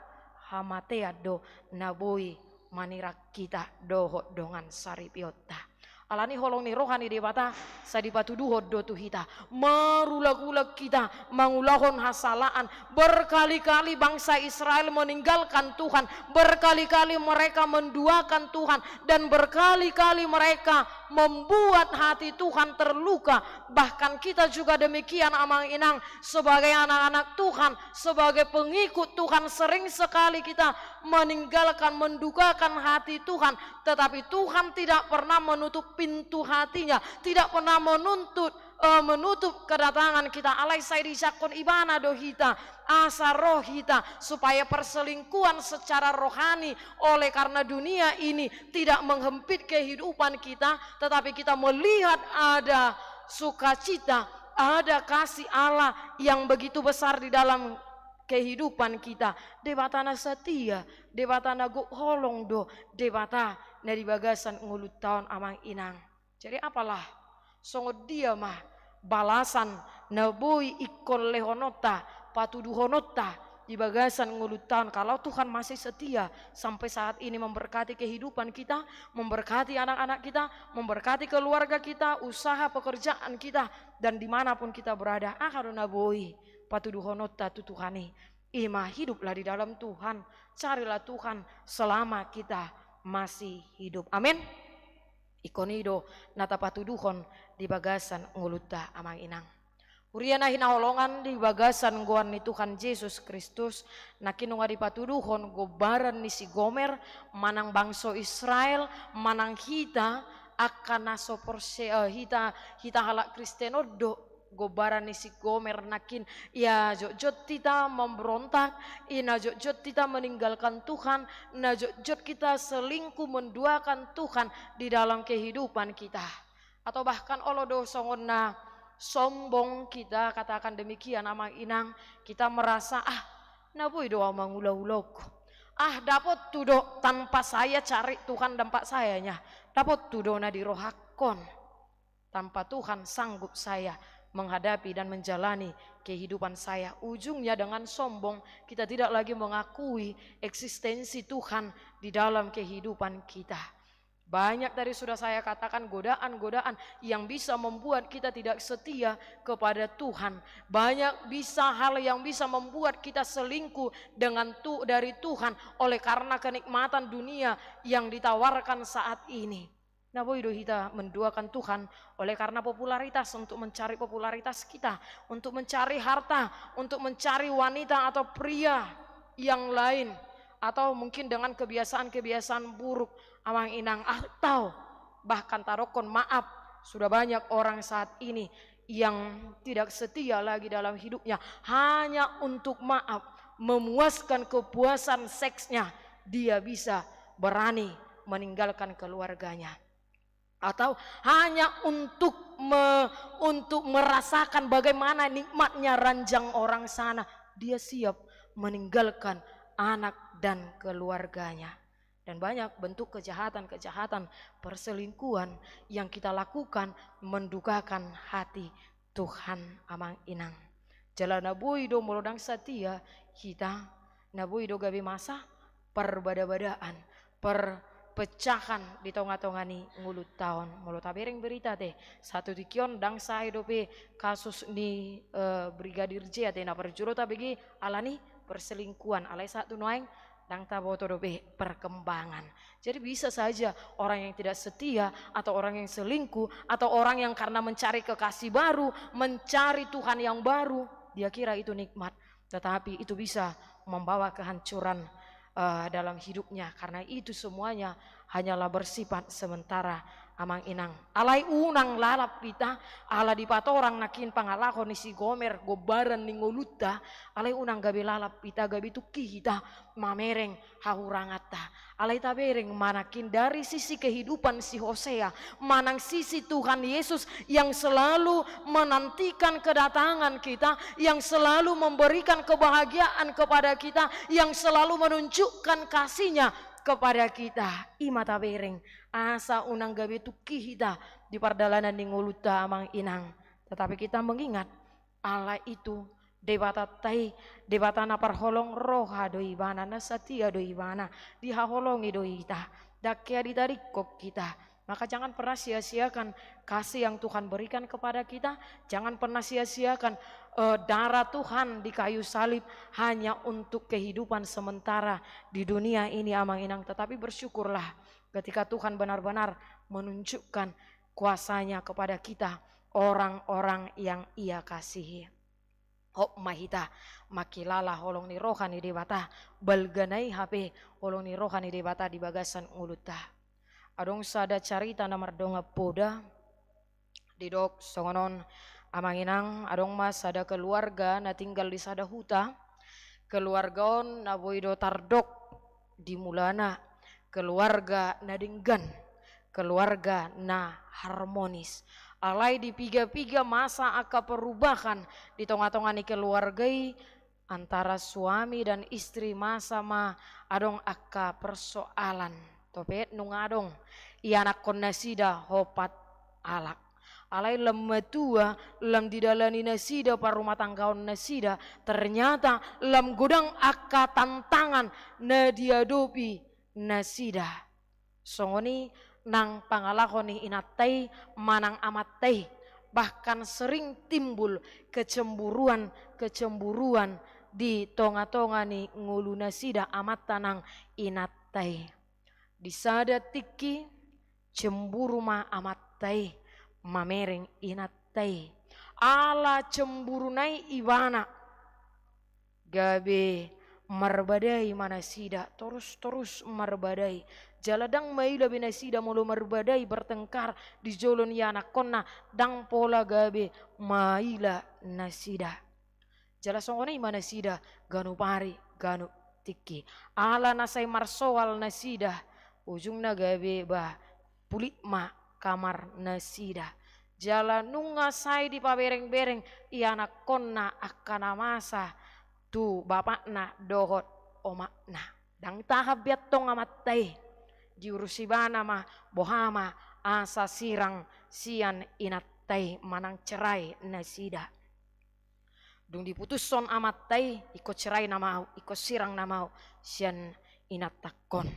hamatean do na boi manirang hita dohot dongan saripeonta. Alani holong ni roha ni Debata, sai dipatuduhon do tu hita, marulang-ulang hita mangulahon hasalaan. Berkali-kali bangsa Israel meninggalkan Tuhan, berkali-kali mereka menduakan Tuhan, dan berkali-kali mereka membuat hati Tuhan terluka. Bahkan kita juga demikian, amang inang, sebagai anak-anak Tuhan, sebagai pengikut Tuhan, sering sekali kita meninggalkan, mendukakan hati Tuhan. Tetapi Tuhan tidak pernah menutup pintu hatinya, tidak pernah menuntut, eh, menutup kedatangan kita. Alai sai dijangkon Ibana do hita, asa ro hita, supaya perselingkuhan secara rohani oleh karena dunia ini tidak menghempit kehidupan kita, tetapi kita melihat ada sukacita, ada kasih Allah yang begitu besar di dalam kehidupan kita. Debata na setia, Debata na gok holong do, Debata na di bagasan ngolunta on, amang inang. Jadi apalah, songon dia ma balasan na boi ingkon lehononta, patuduhononta di bagasan ngolunta on, kalau Tuhan masih setia sampai saat ini memberkati kehidupan kita, memberkati anak-anak kita, memberkati keluarga kita, usaha pekerjaan kita, dan dimanapun kita berada, aha do na boi patuduhononta tu Tuhan i? I ma hiduplah di dalam Tuhan, carilah Tuhan selama kita masih hidup. Amin. Ingkon i do na tapatuduhon di bagasan ngolunta, amang inang. Huria na hinaholongan di bagasan goar ni Tuhan Jesus Kristus, nangkin nunga dipatuduhon gombaran ni si Gomer manang bangso Israel, manang hita angka na so porse-, eh, hita, hita halak Kristen on do gombaran ni si Gomer nangkin. Ia jotjot hita memberontak, ia na jotjot hita meninggalkan Tuhan, na jotjot kita selingkuh, menduakan Tuhan di dalam kehidupan kita. Atau bahkan olo do songon na sombong kita, katakan demikian, amang inang, kita merasa, ah, na boi do au mangula-ulaonku. Ah, dapothu do tanpa saya cari Tuhan, tanpa sayanya. Dapothu do na di rohangkon. Tanpa Tuhan sanggup saya menghadapi dan menjalani kehidupan saya. Ujungnya dengan sombong, kita tidak lagi mengakui eksistensi Tuhan di dalam kehidupan kita. Banyak tadi sudah saya katakan godaan-godaan yang bisa membuat kita tidak setia kepada Tuhan. Banyak bisa hal yang bisa membuat kita selingkuh dengan tu-, dari Tuhan oleh karena kenikmatan dunia yang ditawarkan saat ini. Na boi do hita menduakan Tuhan oleh karena popularitas, untuk mencari popularitas kita, untuk mencari harta, untuk mencari wanita atau pria yang lain, atau mungkin dengan kebiasaan-kebiasaan buruk, amang inang, atau bahkan tadokkon maaf, sudah banyak orang saat ini yang tidak setia lagi dalam hidupnya, hanya untuk maaf, memuaskan kepuasan seksnya, dia bisa berani meninggalkan keluarganya. Atau hanya untuk me-, untuk merasakan bagaimana nikmatnya ranjang orang sana, dia siap meninggalkan anak dan keluarganya. Dan banyak bentuk kejahatan-kejahatan, perselingkuhan yang kita lakukan mendukakan hati Tuhan, amang inang. Jala na boi do molo ndang satia hita, na boi do gabe masa parbada-badaan, perpecahan di tonga-tonga ni ngolunta on. Molo tabereng berita te, satu tingki on ndang sae dope kasus ni, eh, Brigadir J ate, na parjolo tabege alani perselingkuhan, alai sahat tu nuaeng ndang taboto dope perkembangan. Jadi bisa saja orang yang tidak setia, atau orang yang selingkuh, atau orang yang karena mencari kekasih baru, mencari Tuhan yang baru, dia kira itu nikmat. Tetapi itu bisa membawa kehancuran, eh, dalam hidupnya, karena itu semuanya hanyalah bersifat sementara, Amang inang, alai unang lalap hita, ala dipatorang nangkin pangalaho ni si Gomer gombaran ni ngolunta, alai unang gabe lalap hita, gabe tungki hita mamereng hahuranganta. Alai tabereng ma nangkin dari sisi kehidupan si Hosea, manang sisi Tuhan Yesus yang selalu menantikan kedatangan kita, yang selalu memberikan kebahagiaan kepada kita, yang selalu menunjukkan kasih-Nya kepada kita. I ma tabereng, asa unang gabe tungki hita di pardalanan ni ngolunta, amang inang. Tetapi kita mengingat, Allah itu, Debatanta i, Debata na parholong roha do Ibana, na satia do Ibana, dihaholongi do hita, ndang hea ditadingkon hita. Maka jangan pernah sia-siakan kasih yang Tuhan berikan kepada kita, jangan pernah sia-siakan, eh, darah Tuhan di kayu salib hanya untuk kehidupan sementara di dunia ini, amang inang. Tetapi bersyukurlah ketika Tuhan benar-benar menunjukkan kuasa-Nya kepada kita, orang-orang yang Ia kasihi. Hot ma hita mangkilala holong ni roha ni Debata, balga na i hape holong ni roha ni Debata di bagasan ngolunta. Adong sada carita na mardongan poda, didok songon on, amang inang, adong ma sada keluarga na tinggal di sada huta. Keluarga on na boi do tardok di mulana, keluarga na denggan, keluarga na harmonis. Alai di piga-piga masa angka perubahan di tonga-tonga ni keluarga i, antara suami dan istri masa ma adong angka persoalan. Topet nunga adong ianakkon nasida opat halak. Alai lam matua, lam didalani nasida parrumatanggaon nasida, ternyata lam godang angka tantangan na diadopi nasida. Songon i nang pangalaho ni inanta i manang amanta i, bahkan sering timbul kecemburuan-kecemburuan di tonga-tonga ni ngolu nasida, amanta nang inanta i. Di sada tingki, cemburu ma amanta i mamereng inanta i. Ala cemburuna i ibana gabe marbadai ma nasida, torus-torus marbadai. Jala ndang maila be nasida molo marbadai, bertengkar di jolo ni ianakkonna, ndang pola gabe maila nasida. Jala songon i ma nasida ganup ari, ganup tingki. Ala na sai marsoal nasida, ujungna gabe ba pulik ma kamar nasida. Jala nunga sai dipabereng-bereng ianakkonna angka na masa tu bapakna dohot omakna. Ndang tahan be antong amanta i, diurus ibana ma boha ma asa sirang sian inanta i manang cerai nasida. Dung diputushon amanta i, ingkon cerai nama au, ingkon sirang nama au sian inantangkon.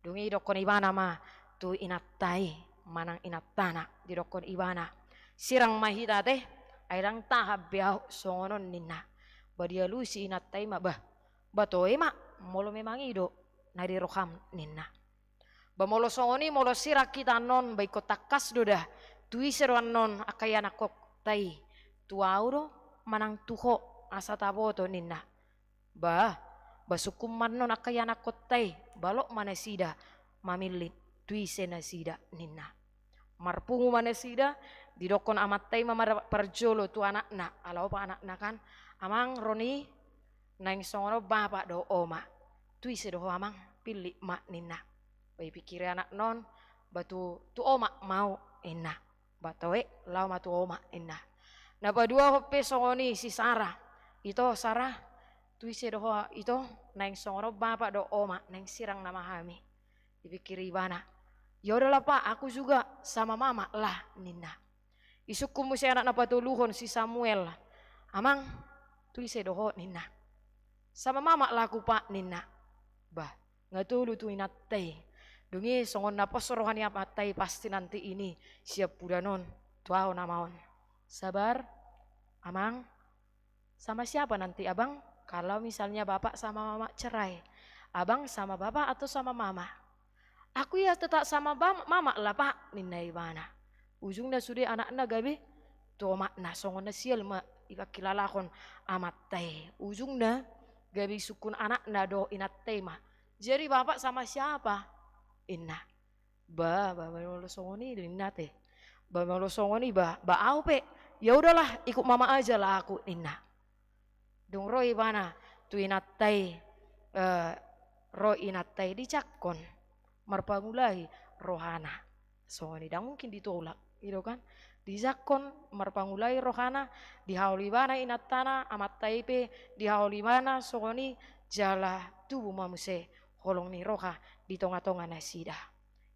Dung i didokkon ibana ma tu inanta i manang inantana, didokkon ibana, sirang ma hita ate, ai ndang tahan be ahu songon on ninna. Ba dialusi inanta i ma, bah, ba toe ma, molo memang i do na di roham ninna. Ba molo songon i, molo sirang hita annon, ba ingkon tangkas do da, tu ise do annon angka ianakkon ta i, tu ahu do manang tu ho, asa taboto ninna. Bah, ba sungkun ma annon angka ianakkon ta i, balok ma nasida mamillit tu ise nasida ninna. Marpungu ma nasida, didokkon amanta i ma mar-, parjolo tu anakna, ala opat anakna kan, amang, ro ni, naeng songon on bapak dohot omak. Tu ise do ho amang, pillit ma ninna. Ba dipikiri anakna on, ba tu, tu omak ma au ninna. Ba toe, laho ma tu omak ninna. Na paduahon pe songon i si Sarah. Ito Sarah, tu ise do ho ito, naeng songon on bapak dohot omak, naeng sirang nama hami. Dipikiri ibana, ya udahlah pak, aku juga sama mama lah ninna. Disungkun muse anak na patoluhon si Samuel. Amang, tu ise do ho ninna. Sama mama lah aku pak ninna. Bah, nga tolu tu inanta i. Dung i songon na pos roha ni amanta i pasti nanti ini sian pudanon tu ahu nama on. Sabar, amang. Sama siapa nanti abang? Kalau misalnya bapak sama mama cerai, abang sama bapak atau sama mama? Aku ya tetap sama bam-, mama lah pak, ninna ibana. Ujungna sude anakna gabe tu omakna, songon na sial ma dipangkilalahon amanta i. Ujungna gabe disungkun anakna dohot inanta i ma. Jadi bapak sama siapa? Ninna. Ba, ba, ba, molo songon i ninna te. Ba, molo songon i ba, ba au pe. Ya udahlah, ikut mama aja lah aku ninna. Dung ro ibana tu inanta i, eh, ro inanta i dijangkon marpangula i rohana. Songon i ndang mungkin ditolak, i do kan? Dijangkon marpangula i rohana, dihaol ibana inantana, amanta i pe dihaol ibana songon i, jala tubu ma muse holong ni roha di tonga-tonga nasida.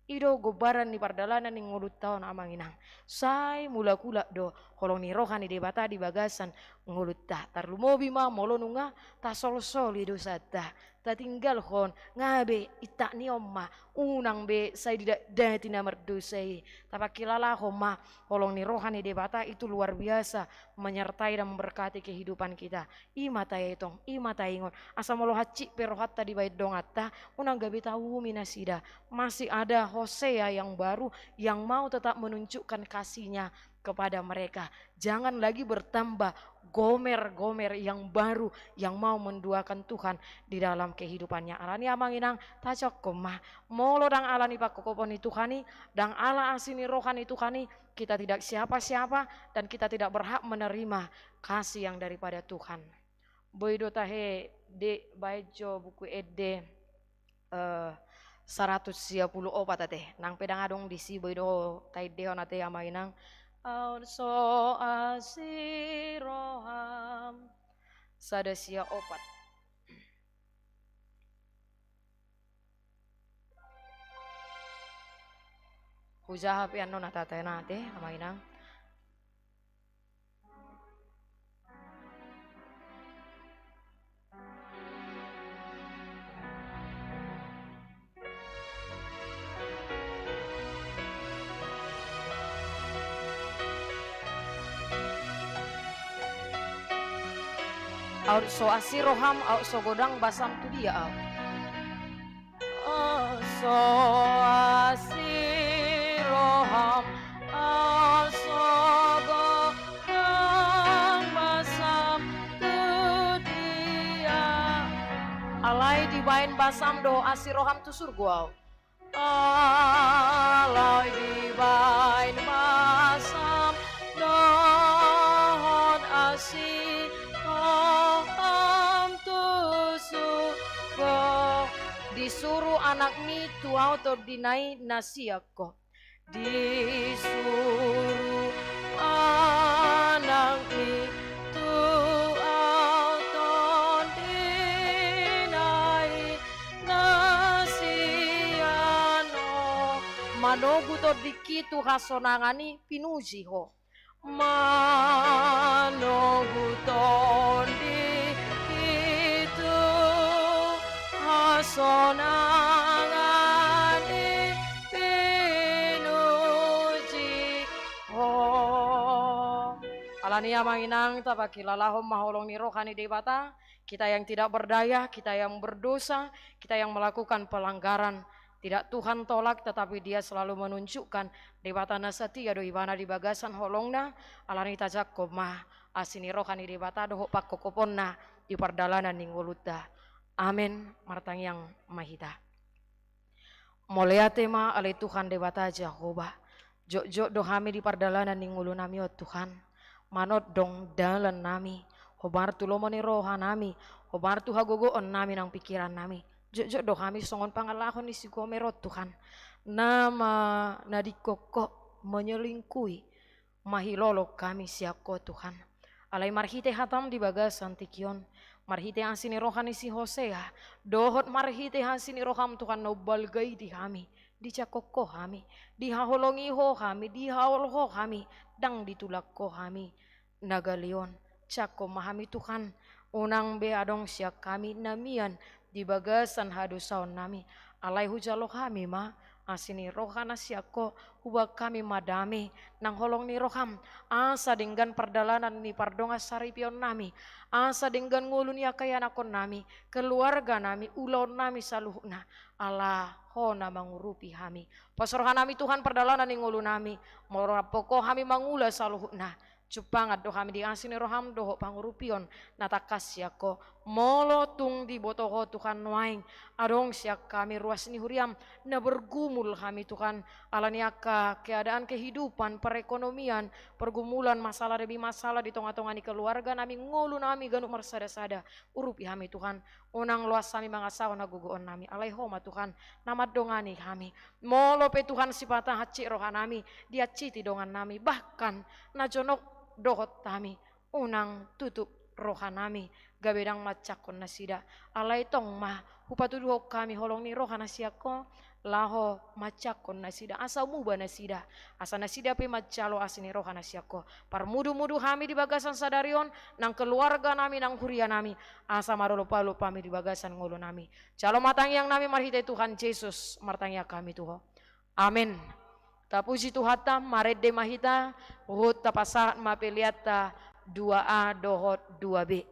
I do gombaran ni pardalanan ni ngolunta on, amang inang. Sai mulak-ulak do holong ni roha ni Debata di bagasan ngolunta. Tarlumobi ma molo nunga tasolsoli dosanta, tatinggalhon, nga be intak ni on ma, unang be sai didakdati na mardosa i. Tapangkilalahon ma holong ni roha ni Debata itu luar biasa menyertai dan memberkati kehidupan kita. I ma taetong, i ma taingot. Asa molo hansit pe rohanta dibaen donganta, unang gabe taumi nasida. Masih ada Hosea yang baru yang mau tetap menunjukkan kasih-Nya kepada mereka. Jangan lagi bertambah Gomer-gomer yang baru yang mau menduakan Tuhan di dalam kehidupannya. Alani, amang inang, tajangkon ma. Molo ndang ala ni pangkophopon ni Tuhan i, ndang ala asi ni roha ni Tuhan i, kita tidak siapa-siapa dan kita tidak berhak menerima kasih yang daripada Tuhan. Boi do tahe, de, baen jo Buku Ende, eh, saratus sia pulu opat ate. Nang pe ndang adong disi, boi do taendehon ate, amang inang. Aut so asi roham. Sada sia opat. Hujaha pe annon ate, ate, amang inang. Aut so asi roham, aut so godang basam tu dia ahu. Aut so asi roham, aut so godang basam tu dia. Alai dibaen basam dohot asi roham tu surgo ahu. Alai dibaen basam dohot asi roham tu surgo. Disuru anakmi tu ahu tondina i na sian Ho. Disuru anakmi tu ahu tondina i na sian Ho. Manogu tondingki tu hasonangan i pinuji Ho. Manogu tondingki tu hasonangan i pinuji Ho. Alani, amang inang, tapangkilalahon ma holong ni roha ni Debata, kita yang tidak berdaya, kita yang berdosa, kita yang melakukan pelanggaran, tidak Tuhan tolak, tetapi Dia selalu menunjukkan Debata na satia do Ibana di bagasan holongna. Alani, tajangkon ma asi ni roha ni Debata dohot pangkophoponna di pardalanan ni ngolunta. Amen. Martangiang ma hita. Mauliate ma ale Tuhan Debata Jahowa. Jotjot do hami di pardalanan ni ngolunami on, Tuhan. Manondong dalannami, hombar tu lomo ni rohanami, hombar tu hagogoonnami nang pingkirannami. Jotjot do hami songon pangalaho ni si Gomer on, Tuhan, na ma-, na dingkon Ho, menyelingkuhi, mahilolong hami sian Ho, Tuhan. Alai marhite hatam di bagasan tingki on, marhite asi ni roha ni si Hosea, dohot marhite asi ni roham, Tuhan, na umbalga i di hami, dijangkon Ho hami, dihaholongi Ho hami, dihaol Ho hami, ndang ditulak Ho hami. Na gale on, jangkon ma hami, Tuhan, unang be adong sian hami na mian di bagasan hadosaonnami. Alai hujalo hami ma asi ni roha na sian Ho, hubahen hami ma dame nang holong ni roham, asa denggan pardalanan ni pardongansaripeonnami, asa denggan ngolu ni angka ianakkonnami, keluarganami, ulaonnami saluhutna, ala Ho na mangurupi hami. Pos rohanami, Tuhan, pardalanan ni ngolunami, molo rap Ho hami mangula saluhutna, jumpangan do hami di asi ni roham dohot pangurupion na tangkas sian Ho. Molo tung diboto Ho Tuhan nuaeng adong sian hami ruas ni huriaM, na bergumul hami Tuhan, ala ni angka keadaan kehidupan, perekonomian, pergumulan, masalah demi masalah di tonga-tonga ni keluarga nami, ngolu nami ganup marsada-sada, urupi hami Tuhan, unang loas hami mangasahon hagogoon nami, alai Ho ma Tuhan, na mandongani hami. Molo pe Tuhan sipata hansit roha nami, dihansiti dongan nami, bahkan na jonok dohot hami, unang tutup roha nami, gabe ndang manjangkon nasida. Alai tong ma, hupatuduhon hami holong ni roha na sian Ho, laho manjangkon nasida, asa muba nasida, asa nasida pe manjalo asi ni roha na sian Ho. Parmudu-mudu hami di bagasan sadari on, nang keluarga nami, nang huria nami, asa marolop-olop hami di bagasan ngolu nami. Jalo ma tangiang nami marhite Tuhan Jesus, martangiang hami tu Ho. Amen. Tapuji Tuhanta, marende ma hita, huhut tapasahat ma peleanta dua A dohot dua B.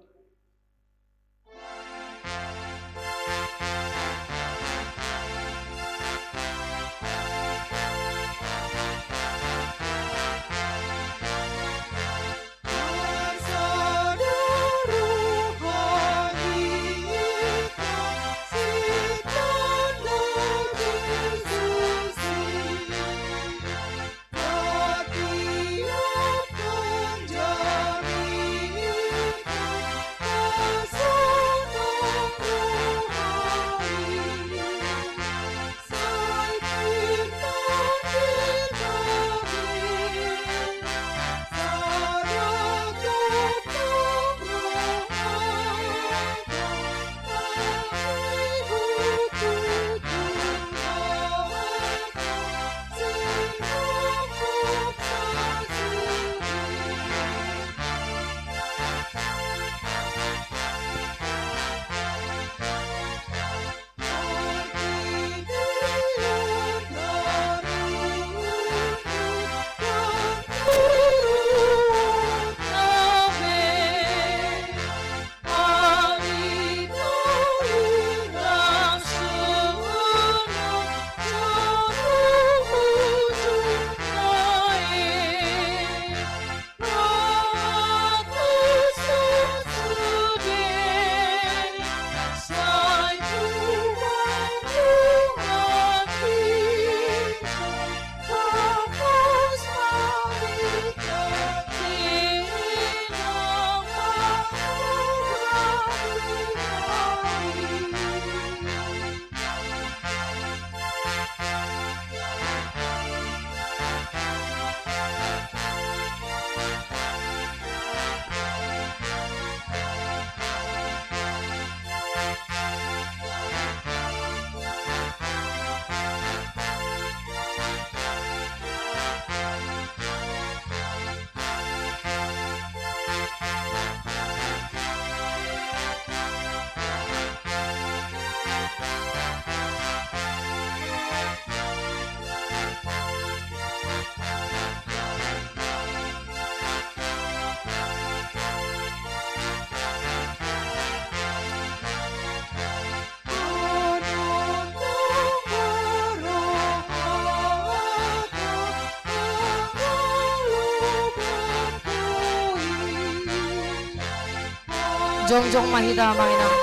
Jongjong ma hita, amang inang.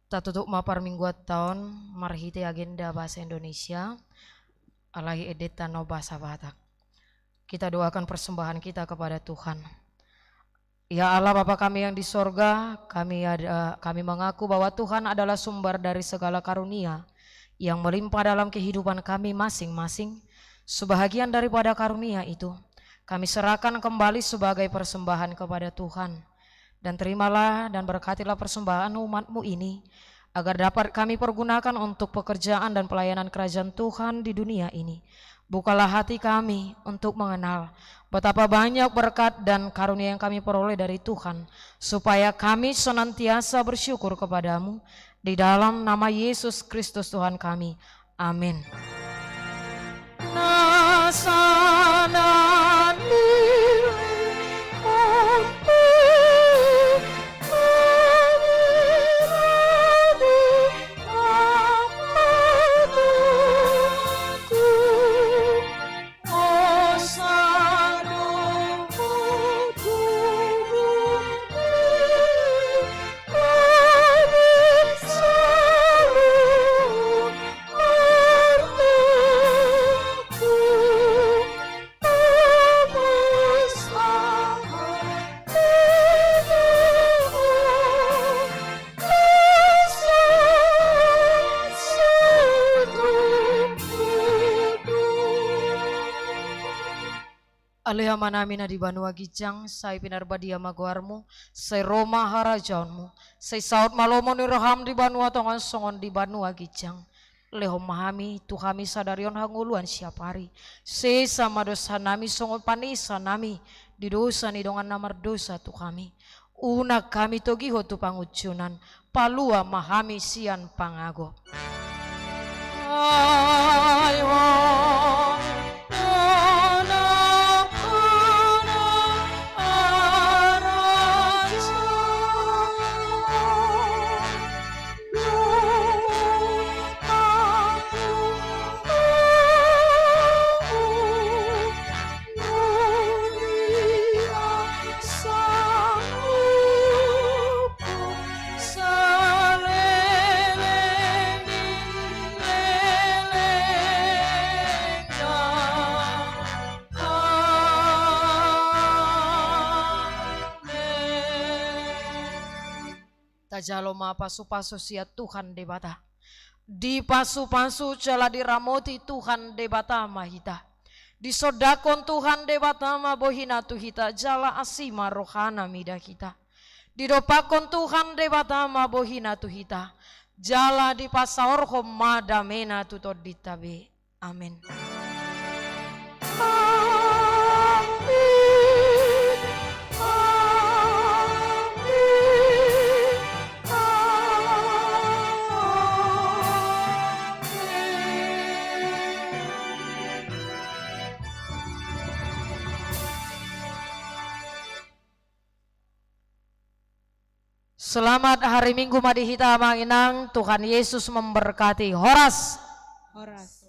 Tatutup ma parmingguanta on marhite agenda bahasa Indonesia, alai endenta na bahasa Batak. Kita doakan persembahan kita kepada Tuhan. Ya Allah, Bapa kami yang di sorga, kami ada, kami mengaku bahwa Tuhan adalah sumber dari segala karunia yang melimpah dalam kehidupan kami masing-masing. Sebahagian daripada karunia itu, kami serahkan kembali sebagai persembahan kepada Tuhan. Dan terimalah dan berkatilah persembahan umat-Mu ini, agar dapat kami pergunakan untuk pekerjaan dan pelayanan kerajaan Tuhan di dunia ini. Bukalah hati kami untuk mengenal betapa banyak berkat dan karunia yang kami peroleh dari Tuhan, supaya kami senantiasa bersyukur kepada-Mu, di dalam nama Yesus Kristus Tuhan kami. Amin. Ale Amanami na di banua ginjang, sai pinarbadia ma goarMu, sai ro ma harajaonMu, sai saut ma lomo ni rohaM di banua tonga on songon di banua ginjang. Lehon ma hami tu hami sadari on hangoluan siapari. Sesa ma dosanami songon panesanami di dosa ni dongan na mardosa tu hami. Unang hami togihon tu pangunjunan, palua ma hami sian pangago. Tajalo ma pasupasu sian Tuhan Debata. Dipasupasu jala diramoti Tuhan Debata ma hita. Disondangkon Tuhan Debata ma bohiNa tu hita, jala asi ma rohaNa mida hita. Didompakkon Tuhan Debata ma bohiNa tu hita, jala dipasaorhon ma dameNa tu tondinta be. Amen. Selamat hari Minggu ma di hita amang inang, Tuhan Yesus memberkati. Horas. Horas.